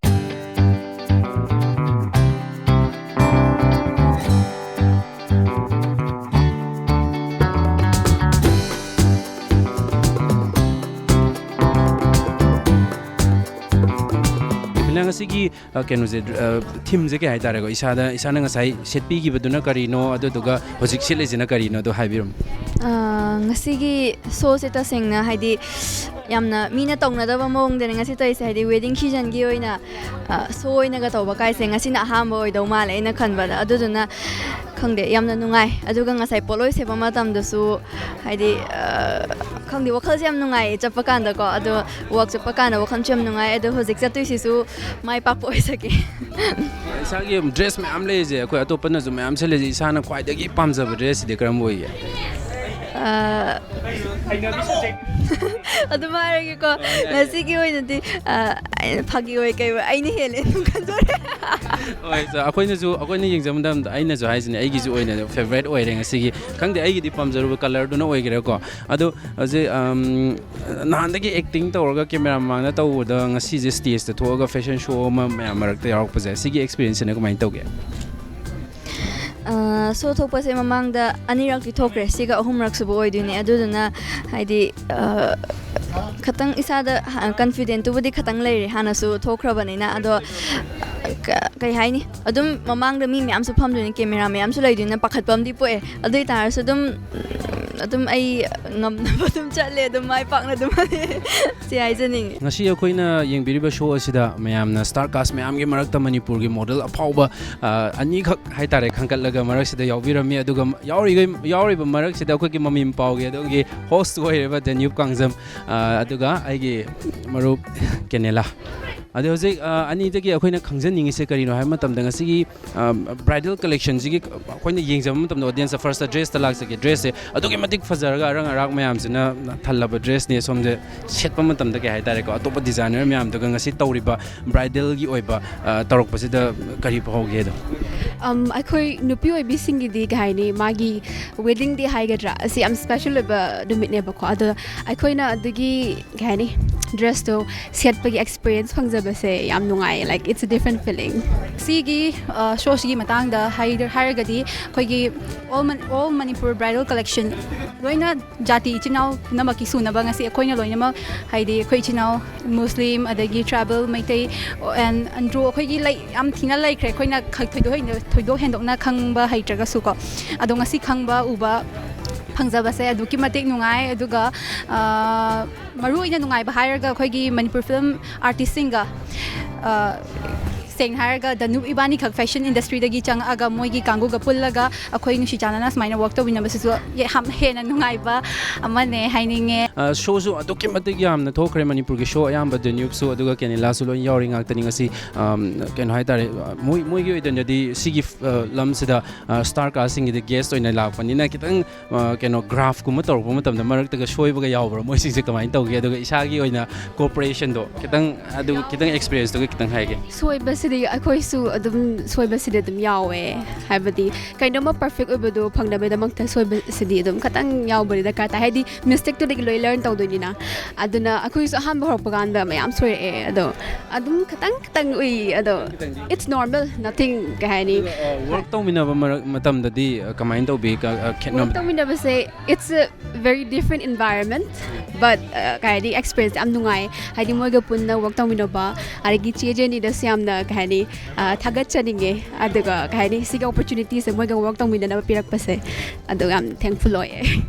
ꯅꯪ ꯉꯁꯤꯒꯤ, ꯑ, ꯀꯩꯅꯣꯁꯦ, ꯑ, theme-ꯁꯦ ꯀꯩ ꯍꯥꯏꯇꯥꯔꯦꯀꯣ, ꯏꯁꯥꯗ, ꯏꯁꯥꯅ ꯉꯁꯥꯏ ꯁꯦꯠꯄꯤꯈꯤꯕꯗꯨꯅ ꯀꯔꯤꯅꯣ, ꯑꯗꯨꯗꯨꯒ ꯍꯧꯖꯤꯛ ꯁꯦꯠꯂꯤꯁꯤꯅ ꯀꯔꯤꯅꯣ, ꯑꯗꯨ ꯍꯥꯏꯕꯤꯔꯝꯃꯨ꯫ ꯑ, ꯉꯁꯤꯒꯤ ꯁꯣꯁꯦ ꯇꯁꯦꯡꯅ, ꯍꯥꯏꯗꯤ, ꯌꯥꯝꯅ ꯃꯤꯅ ꯇꯧꯅꯗꯕ ꯃꯑꯣꯡꯗꯅꯦ ꯉꯁꯤ ꯇꯧꯔꯤꯁꯦ, ꯍꯥꯏꯗꯤ wedding season-ꯒꯤ ꯑꯣꯏꯅ, ꯑ, ꯁꯣ ꯑꯣꯏꯅꯒ ꯇꯧꯕ ꯀꯥꯏꯁꯦ ꯉꯁꯤꯅ ꯑꯍꯥꯟꯕ ꯑꯣꯏꯗꯧ ꯃꯥꯜꯂꯦ ꯑꯩꯅ ꯈꯟꯕꯗ꯫ ꯑꯗꯨꯗꯨꯅ ꯈꯪꯗꯦ, ꯌꯥꯝꯅ ꯅꯨꯡꯉꯥꯏ꯫ ꯑꯗꯨꯒ ꯉꯁꯥꯏ ꯄꯣꯠꯂꯣꯏ ꯁꯦꯠꯄ ꯃꯇꯝꯗꯁꯨ, ꯍꯥꯏꯗꯤ, ꯑ, ꯈꯪꯗꯦ, ꯋꯥꯈꯜꯁꯦ ꯌꯥꯝ ꯅꯨꯡꯉꯥꯏꯌꯦ ꯆꯠꯄ ꯀꯥꯟꯗꯀꯣ꯫ ꯑꯗꯣ walk ꯆꯠꯄ ꯀꯥꯟꯗ ꯋꯥꯈꯜꯁꯨ ꯌꯥꯝ ꯅꯨꯡꯉꯥꯏ꯫ ꯑꯗꯣ ꯍꯧꯖꯤꯛ ꯆꯠꯇꯣꯏꯁꯤꯁꯨ ꯃꯥꯏ ꯄꯥꯛꯄ ꯑꯣꯏꯖꯒꯦ꯫ ꯏꯁꯥꯒꯤ dress ꯃꯌꯥꯝ ꯂꯩꯔꯤꯁꯦ, ꯑꯩꯈꯣꯏ ꯑꯇꯣꯞꯄꯅꯁꯨ ꯃꯌꯥꯝ ꯁꯦꯠꯂꯤꯁꯦ, ꯏꯁꯥꯅ ꯈ꯭ꯋꯥꯏꯗꯒꯤ ꯄꯥꯝꯖꯕ dress-ꯁꯤꯗꯤ ꯀꯔꯝꯕ ꯑꯣꯏꯒꯦ? ꯑ, ꯑꯗꯨꯝ ꯍꯥꯏꯔꯒꯦꯀꯣ꯫ ꯉꯁꯤꯒꯤ ꯑꯣꯏꯅꯗꯤ, ꯑ, ꯑꯩꯅ ꯐꯥꯒꯤ ꯑꯣꯏ ꯀꯩ ꯑꯣꯏ ꯑꯩꯅ ꯍꯦꯜꯂꯦ ꯑꯗꯨꯝ ꯈꯟꯗꯣꯔꯦ꯫ ꯍꯣꯏ, so ꯑꯩꯈꯣꯏꯅꯁꯨ, ꯑꯩꯈꯣꯏꯅ ꯌꯦꯡꯖꯕ ꯃꯇꯝꯗ ꯑꯩꯅꯁꯨ ꯍꯥꯏꯁꯤꯅꯦ, ꯑꯩꯒꯤꯁꯨ ꯑꯣꯏꯅ favourite ꯑꯣꯏꯔꯦ ꯉꯁꯤꯒꯤ꯫ ꯈꯪꯗꯦ, ꯑꯩꯒꯤꯗꯤ ꯄꯥꯝꯖꯔꯨꯕ colour-ꯗꯨꯅ ꯑꯣꯏꯈ꯭ꯔꯦꯀꯣ꯫ ꯑꯗꯣ ꯍꯧꯖꯤꯛ, ꯑꯝ, ꯅꯍꯥꯟꯗꯒꯤ acting ꯇꯧꯔꯒ camera ꯃꯃꯥꯡꯗ ꯇꯧꯕꯗ ꯉꯁꯤꯁꯦ stage-ꯇ ꯊꯣꯛꯑꯒ fashion show ꯑꯃ ꯃꯌꯥꯝ ꯃꯔꯛꯇ ꯌꯥꯎꯔꯛꯄꯁꯦ, ꯁꯤꯒꯤ experience-ꯁꯤꯅ ꯀꯃꯥꯏꯅ ꯇꯧꯒꯦ? ꯑ, ꯁꯣ ꯊꯣꯛꯄꯁꯦ ꯃꯃꯥꯡꯗ ꯑꯅꯤꯔꯛꯇꯤ ꯊꯣꯛꯈ꯭ꯔꯦ, ꯁꯤꯒ ꯑꯍꯨꯝꯔꯛ ꯁꯨꯕ ꯑꯣꯏꯗꯣꯏꯅꯦ꯫ ꯑꯗꯨꯗꯨꯅ ꯍꯥꯏꯗꯤ, ꯑ, ꯈꯇꯪ ꯏꯁꯥꯗ ꯍ-, confident-ꯇꯨꯕꯨꯗꯤ ꯈꯇꯪ ꯂꯩꯔꯦ, ꯍꯥꯟꯅꯁꯨ ꯊꯣꯛꯈ꯭ꯔꯕꯅꯤꯅ꯫ ꯑꯗꯣ ꯀ-, ꯀꯩ ꯍꯥꯏꯅꯤ, ꯑꯗꯨꯝ ꯃꯃꯥꯡꯗ ꯃꯤ ꯃꯌꯥꯝꯁꯨ ꯐꯝꯗꯣꯏꯅꯤ, camera ꯃꯌꯥꯝꯁꯨ ꯂꯩꯗꯣꯏꯅꯤꯅ ꯄꯥꯈꯠꯄ ꯑꯃꯗꯤ ꯄꯣꯛꯑꯦ꯫ ꯑꯗꯨ ꯑꯣꯏ ꯇꯥꯔꯁꯨ ꯑꯗꯨꯝ, ꯎꯝ, ꯑꯗꯨꯝ ꯑꯩ ꯉꯝꯅꯕ ꯑꯗꯨꯝ ꯆꯠꯂꯦ, ꯑꯗꯨꯝ ꯃꯥꯏ ꯄꯥꯛꯅ ꯑꯗꯨꯝ ꯁꯤ ꯍꯥꯏꯖꯅꯤꯡꯉꯤ꯫ ꯉꯁꯤ ꯑꯩꯈꯣꯏꯅ ꯌꯦꯡꯕꯤꯔꯤꯕ ꯁꯣ ꯑꯁꯤꯗ ꯃꯌꯥꯝꯅ ꯁ꯭ꯇꯥꯔ ꯀꯥꯁ ꯃꯌꯥꯝꯒꯤ ꯃꯔꯛꯇ ꯃꯅꯤꯄꯨꯔꯒꯤ ꯃꯣꯗꯦꯜ ꯑꯐꯥꯎꯕ ꯑ, ꯑꯅꯤꯈꯛ ꯍꯥꯏꯇꯥꯔꯦ ꯈꯟꯒꯠꯂꯒ ꯃꯔꯛꯁꯤꯗ ꯌꯥꯎꯕꯤꯔꯝꯃꯤ꯫ ꯑꯗꯨꯒ ꯌꯥꯎꯔꯤꯈꯩ ꯌꯥꯎꯔꯤꯕ ꯃꯔꯛꯁꯤꯗ ꯑꯩꯈꯣꯏꯒꯤ ꯃꯃꯤ ꯃꯄꯥꯒꯤ ꯑꯗꯣꯝꯒꯤ ꯍꯣꯁ ꯑꯣꯏꯔꯤꯕ ꯗꯦꯅ꯭ꯌꯨꯕ ꯀꯥꯡꯖꯝ, ꯑ, ꯑꯗꯨꯒ ꯑꯩꯒꯤ ꯃꯔꯨꯞ ꯀꯦꯅꯦꯂꯥ꯫ ꯑꯗꯣ ꯍꯧꯖꯤꯛ ꯑ, ꯑꯅꯤꯗꯒꯤ ꯑꯩꯈꯣꯏꯅ ꯈꯪꯖꯅꯤꯡꯉꯤꯁꯦ ꯀꯔꯤꯅꯣ ꯍꯥꯏꯕ ꯃꯇꯝꯗ ꯉꯁꯤꯒꯤ ꯕ꯭ꯔꯥꯏꯗꯜ ꯀꯂꯦꯛꯁꯟꯁꯤꯒꯤ ꯑꯩꯈꯣꯏꯅ ꯌꯦꯡꯖꯕ ꯃꯇꯝꯗ ꯑꯣꯗꯤꯌꯦꯟꯁꯇ ꯐꯥꯔꯁꯇ ꯗ꯭ꯔꯦꯁꯇ ꯂꯥꯛꯆꯒꯦ꯫ ꯗ꯭ꯔꯦꯁꯁꯦ ꯑꯗꯨꯛꯀꯤ ꯃꯇꯤꯛ ꯐꯖꯔꯒ ꯑꯔꯪ ꯑꯔꯥꯛ ꯃꯌꯥꯝꯁꯤꯅ ꯊꯜꯂꯕ ꯗ꯭ꯔꯦꯁꯅꯦ꯫ ꯁꯣꯝꯁꯦ ꯁꯦꯠꯄ ꯃꯇꯝꯗ ꯀꯩ ꯍꯥꯏꯇꯥꯔꯦꯀꯣ, ꯑꯇꯣꯞꯄ ꯗꯤꯖꯥꯏꯅꯔ ꯃꯌꯥꯝꯗꯨꯒ ꯉꯁꯤ ꯇꯧꯔꯤꯕ ꯕ꯭ꯔꯥꯏꯗꯜꯒꯤ ꯑꯣꯏꯕ ꯑ, ꯇꯧꯔꯛꯄꯁꯤꯗ ꯀꯔꯤ ꯐꯥꯎꯒꯦ ꯑꯗꯣ? ꯑꯝ, ꯑꯩꯈꯣꯏ ꯅꯨꯄꯤ ꯑꯣꯏꯕꯤꯁꯤꯡꯒꯤꯗꯤ ꯀꯩ ꯍꯥꯏꯅꯤ, ꯃꯥꯒꯤ ꯋꯦꯗꯤꯡ ꯗꯦ ꯍꯥꯏꯒꯗ꯭ꯔꯥ, ꯑꯁꯤ ꯌꯥꯝ ꯁ꯭ꯄꯦꯁꯦꯜ ꯑꯣꯏꯕ ꯅꯨꯃꯤꯠꯅꯦꯕꯀꯣ꯫ ꯑꯗꯣ ꯑꯩꯈꯣꯏꯅ ꯑꯗꯨꯒꯤ ꯀꯩ ꯍꯥꯏꯅꯤ, ꯗ꯭ꯔꯦꯁꯇꯣ ꯁꯦꯠꯄꯒꯤ ꯑꯦꯛꯁꯄꯤꯔꯤꯌꯦꯟꯁ ꯐꯪꯖꯕꯁꯦ ꯌꯥꯝ ꯅꯨꯡꯉꯥꯏ, like, it's a different feeling. ꯁꯤꯒꯤ ꯁꯣꯁꯤꯒꯤ ꯃꯇꯥꯡꯗ ꯍꯥꯏꯔꯒꯗꯤ ꯑꯩꯈꯣꯏꯒꯤ all Manipur bridal collection ꯂꯣꯏꯅ ꯖꯥꯇꯤ ꯏꯆꯤꯟ ꯏꯅꯥꯎ ꯄꯨꯝꯅꯃꯛꯀꯤ ꯁꯨꯅꯕ ꯉꯁꯤ ꯑꯩꯈꯣꯏꯅ ꯂꯣꯏꯅꯃꯛ, ꯍꯥꯏꯗꯤ ꯑꯩꯈꯣꯏ ꯏꯆꯤꯟ ꯏꯅꯥꯎ ꯃꯨꯁꯂꯤꯝ ꯑꯗꯒꯤ ꯇ꯭ꯔꯥꯏꯕꯦꯜ ꯃꯩꯇꯩ ꯑꯦꯟ ꯑꯟꯗ꯭ꯔꯣ ꯑꯩꯈꯣꯏꯒꯤ ꯂꯩ ꯌꯥꯝ ꯊꯤꯅ ꯂꯩꯈ꯭ꯔꯦ꯫ ꯑꯩꯈꯣꯏꯅ ꯊꯣꯏꯗꯣꯛ ꯍꯦꯟꯗꯣꯛꯅ ꯈꯪꯕ ꯍꯩꯇ꯭ꯔꯒꯁꯨꯀꯣ, ꯑꯗꯣ ꯉꯁꯤ ꯈꯪꯕ ꯎꯕ ꯐꯪꯖꯕꯁꯦ ꯑꯗꯨꯛꯀꯤ ꯃꯇꯤꯛ ꯅꯨꯡꯉꯥꯏ꯫ ꯑꯗꯨꯒ ꯃꯔꯨ ꯑꯣꯏꯅ ꯅꯨꯡꯉꯥꯏꯕ ꯍꯥꯏꯔꯒ ꯑꯩꯈꯣꯏꯒꯤ ꯃꯅꯤꯄꯨꯔ ꯐꯤꯂꯝ ꯑꯥꯔꯇꯤꯁꯁꯤꯡꯒ ꯁꯦꯡꯅ ꯍꯥꯏꯔꯒ ꯗꯅꯨꯞ ꯏꯕꯥꯅꯤꯈꯛ ꯐꯦꯁꯟ ꯏꯟꯗꯁꯇ꯭ꯔꯤꯗꯒꯤ ꯆꯪꯉꯛꯑꯒ ꯃꯣꯏꯒꯤ ꯀꯥꯡꯕꯨꯒ ꯄꯨꯜꯂꯒ ꯑꯩꯈꯣꯏ ꯅꯨꯡꯁꯤ ꯆꯥꯟꯅꯅ ꯁꯨꯃꯥꯏꯅ ꯋꯥꯛ ꯇꯧꯃꯤꯟꯅꯕꯁꯤꯁꯨ ꯌꯥꯝ ꯍꯦꯟꯅ ꯅꯨꯡꯉꯥꯏꯕ ꯑꯃꯅꯦ ꯍꯥꯏꯅꯤꯡꯉꯦ꯫ ꯁꯣꯁꯨ ꯑꯗꯨꯛꯀꯤ ꯃꯇꯤꯛ ꯌꯥꯝꯅ ꯊꯣꯛꯈ꯭ꯔꯦ꯫ ꯃꯅꯤꯄꯨꯔꯒꯤ ꯁꯣ ꯑꯌꯥꯝꯕ ꯗꯦꯅ꯭ꯌꯨꯕꯁꯨ ꯑꯗꯨꯒ ꯀꯦꯅꯦꯂꯥꯁꯨ ꯂꯣꯏ ꯌꯥꯎꯔꯤ ꯉꯥꯛꯇꯅꯤ꯫ ꯉꯁꯤ ꯀꯩꯅꯣ ꯍꯥꯏꯇꯥꯔꯦ, ꯃꯣꯏ ꯃꯣꯏꯒꯤ ꯑꯣꯏꯅꯗꯤ ꯁꯤꯒꯤ ꯂꯝꯁꯤꯗ ꯁ꯭ꯇꯥꯔ ꯀꯥꯁꯁꯤꯡꯒꯤꯗꯤ ꯒꯦꯁ ꯑꯣꯏꯅ ꯂꯥꯛꯄꯅꯤꯅ ꯈꯤꯇꯪ ꯀꯩꯅꯣ ꯒ꯭ꯔꯥꯐꯀꯨꯝꯕ ꯇꯧꯔꯛꯄ ꯃꯇꯝꯗ ꯃꯔꯛꯇꯒ ꯁꯣꯏꯕꯒ ꯌꯥꯎꯕ꯭ꯔꯥ? ꯃꯣꯏꯁꯤꯡꯁꯦ ꯀꯃꯥꯏꯅ ꯇꯧꯒꯦ? ꯑꯗꯨꯒ ꯏꯁꯥꯒꯤ ꯑꯣꯏꯅ ꯀꯣꯑꯣꯄꯔꯦꯁꯟꯗꯣ ꯈꯤꯇꯪ, ꯑꯗꯨ ꯈꯤꯇꯪ ꯑꯦꯛꯁꯄꯤꯔꯤꯌꯦꯟꯁꯇꯨꯒ ꯈꯤꯇꯪ ꯍꯥꯏꯒꯦ꯫ ꯁꯣꯏꯕꯁꯤꯗꯤ ꯑꯩꯈꯣꯏꯁꯨ ꯑꯗꯨꯝ ꯁꯣꯏꯕꯁꯤꯗꯤ ꯑꯗꯨꯝ ꯌꯥꯎꯋꯦ, ꯍꯥꯏꯕꯗꯤ ꯀꯩꯅꯣꯝꯃ ꯄꯔꯐꯦꯛ ꯑꯣꯏꯕꯗꯣ ꯐꯪꯅꯕꯒꯤꯗꯃꯛꯇ ꯁꯣꯏꯕꯁꯤꯗꯤ ꯑꯗꯨꯝ ꯈꯤꯇꯪ ꯌꯥꯎꯕꯗꯤ ꯗꯔꯀꯥꯔ ꯇꯥꯏ, ꯍꯥꯏꯗꯤ ꯃꯤꯁꯇꯦꯛꯇꯨꯗꯒꯤ ꯂꯣꯏ ꯂꯔꯟ ꯇꯧꯗꯣꯏꯅꯤꯅ꯫ ꯑꯗꯨꯅ ꯑꯩꯈꯣꯏꯁꯨ ꯑꯍꯥꯟꯕ ꯍꯧꯔꯛꯄ ꯀꯥꯟꯗ ꯃꯌꯥꯝ ꯁꯣꯏꯔꯛꯑꯦ, ꯑꯗꯣ ꯑꯗꯨꯝ ꯈꯤꯇꯪ ꯈꯤꯇꯪ ꯎꯏ, ꯑꯗꯣ it's normal, nothing, ꯀꯩ ꯍꯥꯏꯅꯤ, ꯋꯥꯔꯛ ꯇꯧꯃꯤꯟꯅꯕ ꯃꯔꯛ ꯃꯇꯝꯗꯗꯤ ꯀꯃꯥꯏꯅ ꯇꯧꯕꯤ? ꯈꯦꯠꯅꯕ ꯇꯧꯃꯤꯟꯅꯕꯁꯦ, it's a very different environment, but ꯀꯩ ꯍꯥꯏꯅꯤ, ꯑꯦꯛꯁꯄꯤꯔꯤꯌꯦꯟꯁ ꯌꯥꯝ ꯅꯨꯡꯉꯥꯏ, ꯍꯥꯏꯗꯤ ꯃꯣꯏꯒ ꯄꯨꯟꯅ ꯋꯥꯔꯛ ꯇꯧꯃꯤꯟꯅꯕ, ꯑꯗꯒꯤ ꯆꯦ ꯖꯦꯅꯤꯗꯁꯨ ꯌꯥꯝꯅ ꯍꯥꯏꯅꯤ, ꯑ, ꯊꯥꯒꯠꯆꯅꯤꯡꯉꯦ꯫ ꯑꯗꯨꯒ ꯀꯩ ꯍꯥꯏꯅꯤ, ꯁꯤꯒꯤ ꯑꯣꯄꯣꯔꯆꯨꯅꯤꯇꯤꯁꯦ ꯃꯣꯏꯒ ꯋꯥꯔꯛ ꯇꯧꯃꯤꯟꯅꯅꯕ ꯄꯤꯔꯛꯄꯁꯦ, ꯑꯗꯨ ꯌꯥꯝ ꯊꯦꯡꯛꯐꯨꯜ ꯑꯣꯏꯌꯦ꯫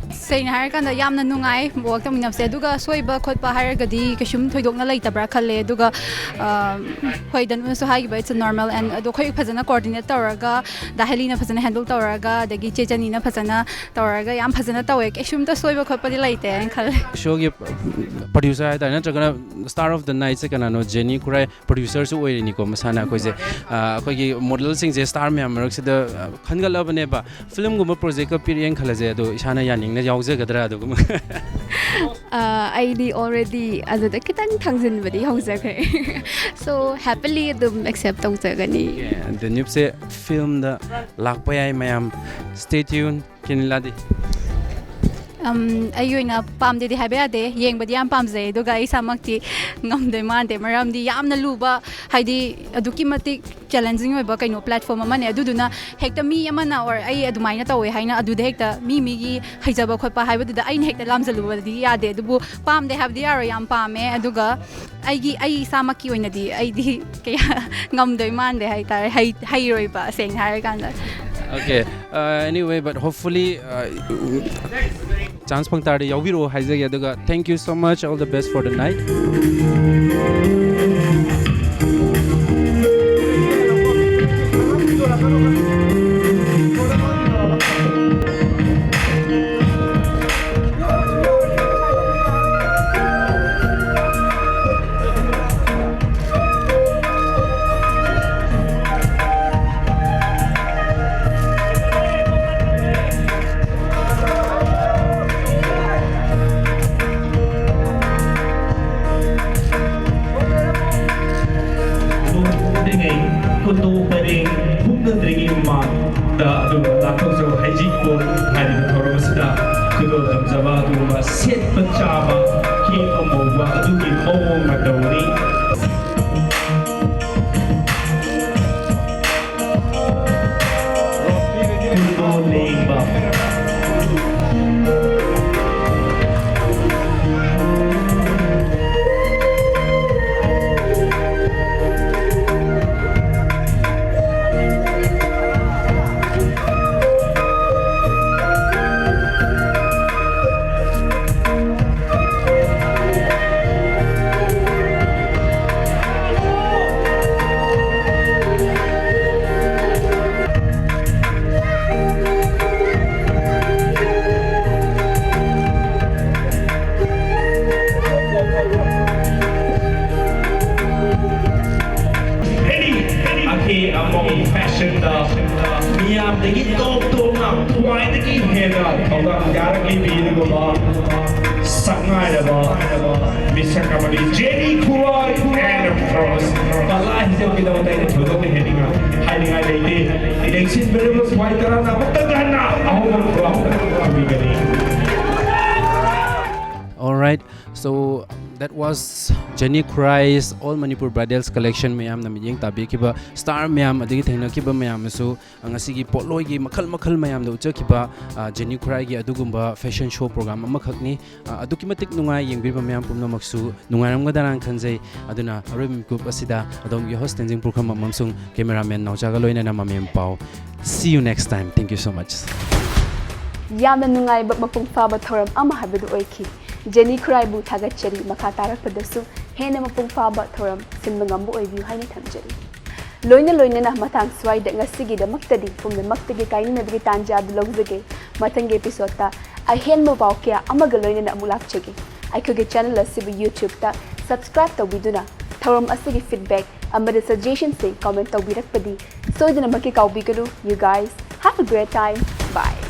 ꯁꯦꯡꯅ ꯍꯥꯏꯔꯀꯥꯟꯗ ꯌꯥꯝꯅ ꯅꯨꯡꯉꯥꯏ ꯋꯥꯔꯛ ꯇꯧꯃꯤꯟꯅꯕꯁꯦ꯫ ꯑꯗꯨꯒ ꯁꯣꯏꯕ ꯈꯣꯠꯄ ꯍꯥꯏꯔꯒꯗꯤ ꯀꯩꯁꯨꯝ ꯊꯣꯏꯗꯣꯛꯅ ꯂꯩꯇꯕ꯭ꯔꯥ ꯈꯜꯂꯦ꯫ ꯑꯗꯨꯒ, ꯑ, ꯍꯣꯏ, ꯗꯅꯨꯅꯁꯨ ꯍꯥꯏꯈꯤꯕ, it's a normal, and ꯑꯗꯣ ꯑꯩꯈꯣꯏ ꯐꯖꯅ ꯀꯣꯑꯣꯔꯗꯤꯅꯦꯠ ꯇꯧꯔꯒ, ꯗꯥ ꯍꯦꯂꯤꯅ ꯐꯖꯅ ꯍꯦꯟꯗꯜ ꯇꯧꯔꯒ, ꯑꯗꯒꯤ ꯆꯦ ꯆꯅꯤꯅ ꯐꯖꯅ ꯇꯧꯔꯒ ꯌꯥꯝ ꯐꯖꯅ ꯇꯧꯋꯦ꯫ ꯀꯩꯁꯨꯝꯇ ꯁꯣꯏꯕ ꯈꯣꯠꯄꯗꯤ ꯂꯩꯇꯦ ꯍꯥꯏꯅ ꯈꯜꯂꯦ꯫ ꯁꯣꯒꯤ ꯄ꯭ꯔꯣꯗ꯭ꯌꯨꯁꯔ ꯍꯥꯏꯇꯥꯔꯦ, ꯅꯠꯇ꯭ꯔꯒꯅ star of the night ꯁꯦ ꯀꯅꯥꯅꯣ? ꯖꯦꯅꯤ ꯈꯨꯔꯥꯏ ꯄ꯭ꯔꯣꯗ꯭ꯌꯨꯁꯔꯁꯨ ꯑꯣꯏꯔꯤꯅꯤꯀꯣ ꯃꯁꯥꯅ꯫ ꯑꯩꯈꯣꯏꯁꯦ, ꯑ, ꯑꯩꯈꯣꯏꯒꯤ ꯃꯣꯗꯦꯜꯁꯤꯡꯁꯦ ꯁ꯭ꯇꯥꯔ ꯃꯌꯥꯝ ꯃꯔꯛꯁꯤꯗ, ꯑ, ꯈꯟꯒꯠꯂꯕꯅꯦꯕ꯫ ꯐꯤꯂꯝꯒꯨꯝꯕ ꯄ꯭ꯔꯣꯖꯦꯛꯀ ꯄꯤꯔꯛꯑꯦꯅ ꯈꯜꯂꯁꯦ, ꯑꯗꯣ ꯏꯁꯥꯅ ꯌꯥꯅꯤꯡꯅ ꯌꯥꯎꯖꯒꯗ꯭ꯔꯥ ꯑꯗꯨꯒꯨꯝꯕ? ꯑ, ꯑꯩꯗꯤ already ꯑꯗꯨꯗ ꯈꯤꯇꯪ ꯊꯥꯡꯖꯤꯟꯕꯗꯤ ꯍꯧꯖꯈ꯭ꯔꯦ꯫ So, happily ꯑꯗꯨꯝ accept ꯇꯧꯖꯒꯅꯤ꯫ ꯑꯣꯀꯦ, ꯗ ꯅꯤꯞꯁꯦ ꯐꯤꯂꯝꯗ ꯂꯥꯛꯄ ꯌꯥꯏ ꯃꯌꯥꯝ, stay tuned꯫ ꯀꯦꯅꯤꯂꯥꯗꯤ? ꯑꯝ, ꯑꯩꯒꯤ ꯑꯣꯏꯅ ꯄꯥꯝꯗꯦꯗꯤ ꯍꯥꯏꯕ ꯌꯥꯗꯦ, ꯌꯦꯡꯕꯗꯤ ꯌꯥꯝ ꯄꯥꯝꯖꯩ, ꯑꯗꯨꯒ ꯑꯩ ꯏꯁꯥꯃꯛꯇꯤ ꯉꯝꯗꯣꯏ ꯃꯥꯟꯗꯦ, ꯃꯔꯝꯗꯤ ꯌꯥꯝꯅ ꯂꯨꯕ, ꯍꯥꯏꯗꯤ ꯑꯗꯨꯛꯀꯤ ꯃꯇꯤꯛ ꯆꯦꯂꯦꯟꯖꯤꯡ ꯑꯣꯏꯕ ꯀꯩꯅꯣ ꯄ꯭ꯂꯦꯠꯐꯣꯝ ꯑꯃꯅꯦ꯫ ꯑꯗꯨꯗꯨꯅ ꯍꯦꯛꯇ ꯃꯤ ꯑꯃꯅ or ꯑꯩ ꯑꯗꯨꯃꯥꯏꯅ ꯇꯧꯋꯦ ꯍꯥꯏꯅ ꯑꯗꯨꯗ ꯍꯦꯛꯇ ꯃꯤ ꯃꯤꯒꯤ ꯍꯩꯖꯕ ꯈꯣꯠꯄ ꯍꯥꯏꯕꯗꯨꯗ ꯑꯩꯅ ꯍꯦꯛꯇ ꯂꯥꯝꯖꯜꯂꯨꯕꯗꯤ ꯌꯥꯗꯦ꯫ ꯑꯗꯨꯕꯨ ꯄꯥꯝꯗꯦ ꯍꯥꯏꯕꯗꯤ ꯌꯥꯔꯣꯏ, ꯌꯥꯝ ꯄꯥꯝꯃꯦ꯫ ꯑꯗꯨꯒ ꯑꯩꯒꯤ, ꯑꯩ ꯏꯁꯥꯃꯛꯀꯤ ꯑꯣꯏꯅꯗꯤ ꯑꯩꯗꯤ ꯀꯌꯥ ꯉꯝꯗꯣꯏ ꯃꯥꯟꯗꯦ ꯍꯥꯏꯇꯥꯔꯦ, ꯍꯩ-, ꯍꯩꯔꯣꯏꯕ, ꯁꯦꯡꯅ ꯍꯥꯏꯔꯀꯥꯟꯗ꯫ Okay, uh, anyway, but hopefully, uh, chance ꯐꯪ ꯇꯥꯔꯗꯤ ꯌꯥꯎꯕꯤꯔꯛꯑꯣ ꯍꯥꯏꯖꯒꯦ꯫ ꯑꯗꯨꯒ thank you so much, all the best for the night. ꯈꯨꯟꯗꯣ ꯄꯔꯦꯡ ꯍꯨꯝꯅꯗ꯭ꯔꯤꯉꯩ ꯃꯃꯥꯡꯗ ꯑꯗꯨꯒ ꯂꯥꯛꯊꯣꯛꯆꯧ ꯍꯩꯖꯤꯡꯄꯣꯠ ꯍꯥꯏꯔꯤꯕ ꯊꯧꯔꯝ ꯑꯁꯤꯗ ꯈꯨꯗꯣꯜ ꯇꯝꯖꯕ ꯑꯗꯨꯒꯨꯝꯕ ꯁꯦꯠꯄ ꯆꯥꯕ ꯀꯦꯕ ꯃꯧꯕ ꯑꯗꯨꯒꯤ ꯃꯑꯣꯡ ꯃꯇꯧꯅꯤ꯫ ꯈꯨꯟꯗꯣ ꯂꯦꯡꯕ꯫ ꯑꯃꯗꯤ ꯐꯦꯁꯟꯗ ꯃꯤꯌꯥꯝꯗꯒꯤ ꯇꯣꯞ ꯇꯣꯞꯅ ꯈ꯭ꯋꯥꯏꯗꯒꯤ ꯍꯦꯟꯅ ꯊꯧꯗꯥꯡ ꯌꯥꯔꯛꯂꯤꯕ ꯑꯗꯨꯒꯨꯝꯕ ꯁꯛꯅꯥꯏꯔꯕ ꯃꯤꯁꯛ ꯑꯃꯗꯤ Jenny Khurai and of course ꯀꯂꯥ ꯍꯤꯖꯝꯒꯤꯗꯃꯛꯇ ꯑꯩꯅ ꯊꯣꯏꯗꯣꯛꯅ ꯍꯦꯟꯅꯤꯡꯉꯥꯏ ꯍꯥꯏꯅꯤꯡꯉꯥꯏ ꯂꯩꯇꯦ꯫ ꯂꯦꯡꯁꯤꯟꯕꯤꯔꯕ ꯁ꯭ꯋꯥꯏ ꯇꯔꯥꯅ ꯑꯃꯨꯛꯇꯪ ꯍꯟꯅ ꯑꯍꯧꯕ ꯈꯨꯔꯥꯎ ꯊꯝꯕꯤꯒꯅꯤ꯫ Alright, so that was Jenny Khurai's All Manipur Bridals Collection. ꯃꯌꯥꯝꯅ ꯃꯤꯠꯌꯦꯡ ꯇꯥꯕꯤꯈꯤꯕ star ꯃꯌꯥꯝ ꯑꯗꯒꯤ ꯊꯦꯡꯅꯈꯤꯕ ꯃꯌꯥꯝ ꯑꯃꯁꯨ ꯉꯁꯤꯒꯤ ꯄꯣꯠꯂꯣꯏꯒꯤ ꯃꯈꯜ ꯃꯈꯜ ꯃꯌꯥꯝꯗ ꯎꯠꯆꯈꯤꯕ ꯖꯦꯅꯤ ꯈꯨꯔꯥꯏꯒꯤ ꯑꯗꯨꯒꯨꯝꯕ fashion show program ꯑꯃꯈꯛꯅꯤ꯫ ꯑꯗꯨꯛꯀꯤ ꯃꯇꯤꯛ ꯅꯨꯡꯉꯥꯏ꯫ ꯌꯦꯡꯕꯤꯕ ꯃꯌꯥꯝ ꯄꯨꯝꯅꯃꯛꯁꯨ ꯅꯨꯡꯉꯥꯏꯔꯝꯒꯗ꯭ꯔꯥꯅ ꯈꯟꯖꯩ꯫ ꯑꯗꯨꯅ ꯑꯔꯣꯏꯕ ꯃꯤꯀꯨꯞ ꯑꯁꯤꯗ ꯑꯗꯣꯝꯒꯤ host ꯇꯦꯟꯖꯤꯡ ꯄꯨꯈ꯭ꯔꯝꯕꯝ ꯑꯃꯁꯨꯡ cameraman ꯅꯥꯎꯆꯥꯒ ꯂꯣꯏꯅꯅ ꯃꯃꯦꯝ ꯄꯥꯎ꯫ See you next time. Thank you so much. ꯌꯥꯝꯅ ꯅꯨꯡꯉꯥꯏꯕ ꯃꯄꯨꯡ ꯐꯥꯕ ꯊꯧꯔꯝ ꯑꯃ ꯍꯥꯏꯕꯗꯨ ꯑꯣꯏꯈꯤ꯫ ꯖꯦꯅꯤ ꯈꯨꯔꯥꯏꯕꯨ ꯊꯥꯒꯠꯆꯔꯤ꯫ ꯃꯈꯥ ꯇꯥꯔꯛꯄꯗꯁꯨ ꯍꯦꯟꯅ ꯃꯄꯨꯡ ꯐꯥꯕ ꯊꯧꯔꯝ ꯁꯤꯟꯕ ꯉꯝꯕ ꯑꯣꯏꯕꯤꯌꯨ ꯍꯥꯏꯅ ꯊꯝꯖꯔꯤ꯫ ꯂꯣꯏꯅ ꯂꯣꯏꯅꯅ ꯃꯇꯥꯡ ꯁ꯭ꯋꯥꯏꯗ ꯉꯁꯤꯒꯤꯗꯃꯛꯇꯗꯤ ꯄꯨꯝꯅꯃꯛꯇꯒꯤ ꯀꯥꯏꯅꯅꯕꯒꯤ ꯇꯥꯟꯖꯥ ꯑꯗꯨ ꯂꯧꯖꯒꯦ꯫ ꯃꯊꯪꯒꯤ episode ꯇ ꯑꯍꯦꯟꯕ ꯄꯥꯎ ꯀꯌꯥ ꯑꯃꯒ ꯂꯣꯏꯅꯅ ꯑꯃꯨꯛ ꯂꯥꯛꯆꯒꯦ꯫ ꯑꯩꯈꯣꯏꯒꯤ channel ꯑꯁꯤꯕꯨ YouTube ꯇ subscribe ꯇꯧꯕꯤꯗꯨꯅ ꯊꯧꯔꯝ ꯑꯁꯤꯒꯤ feedback ꯑꯃꯗꯤ suggestion ꯁꯤꯡ comment ꯇꯧꯕꯤꯔꯛꯄꯗꯤ ꯁꯣꯏꯗꯅꯃꯛꯀꯤ ꯀꯥꯎꯕꯤꯒꯅꯨ꯫ You guys have a great time. Bye.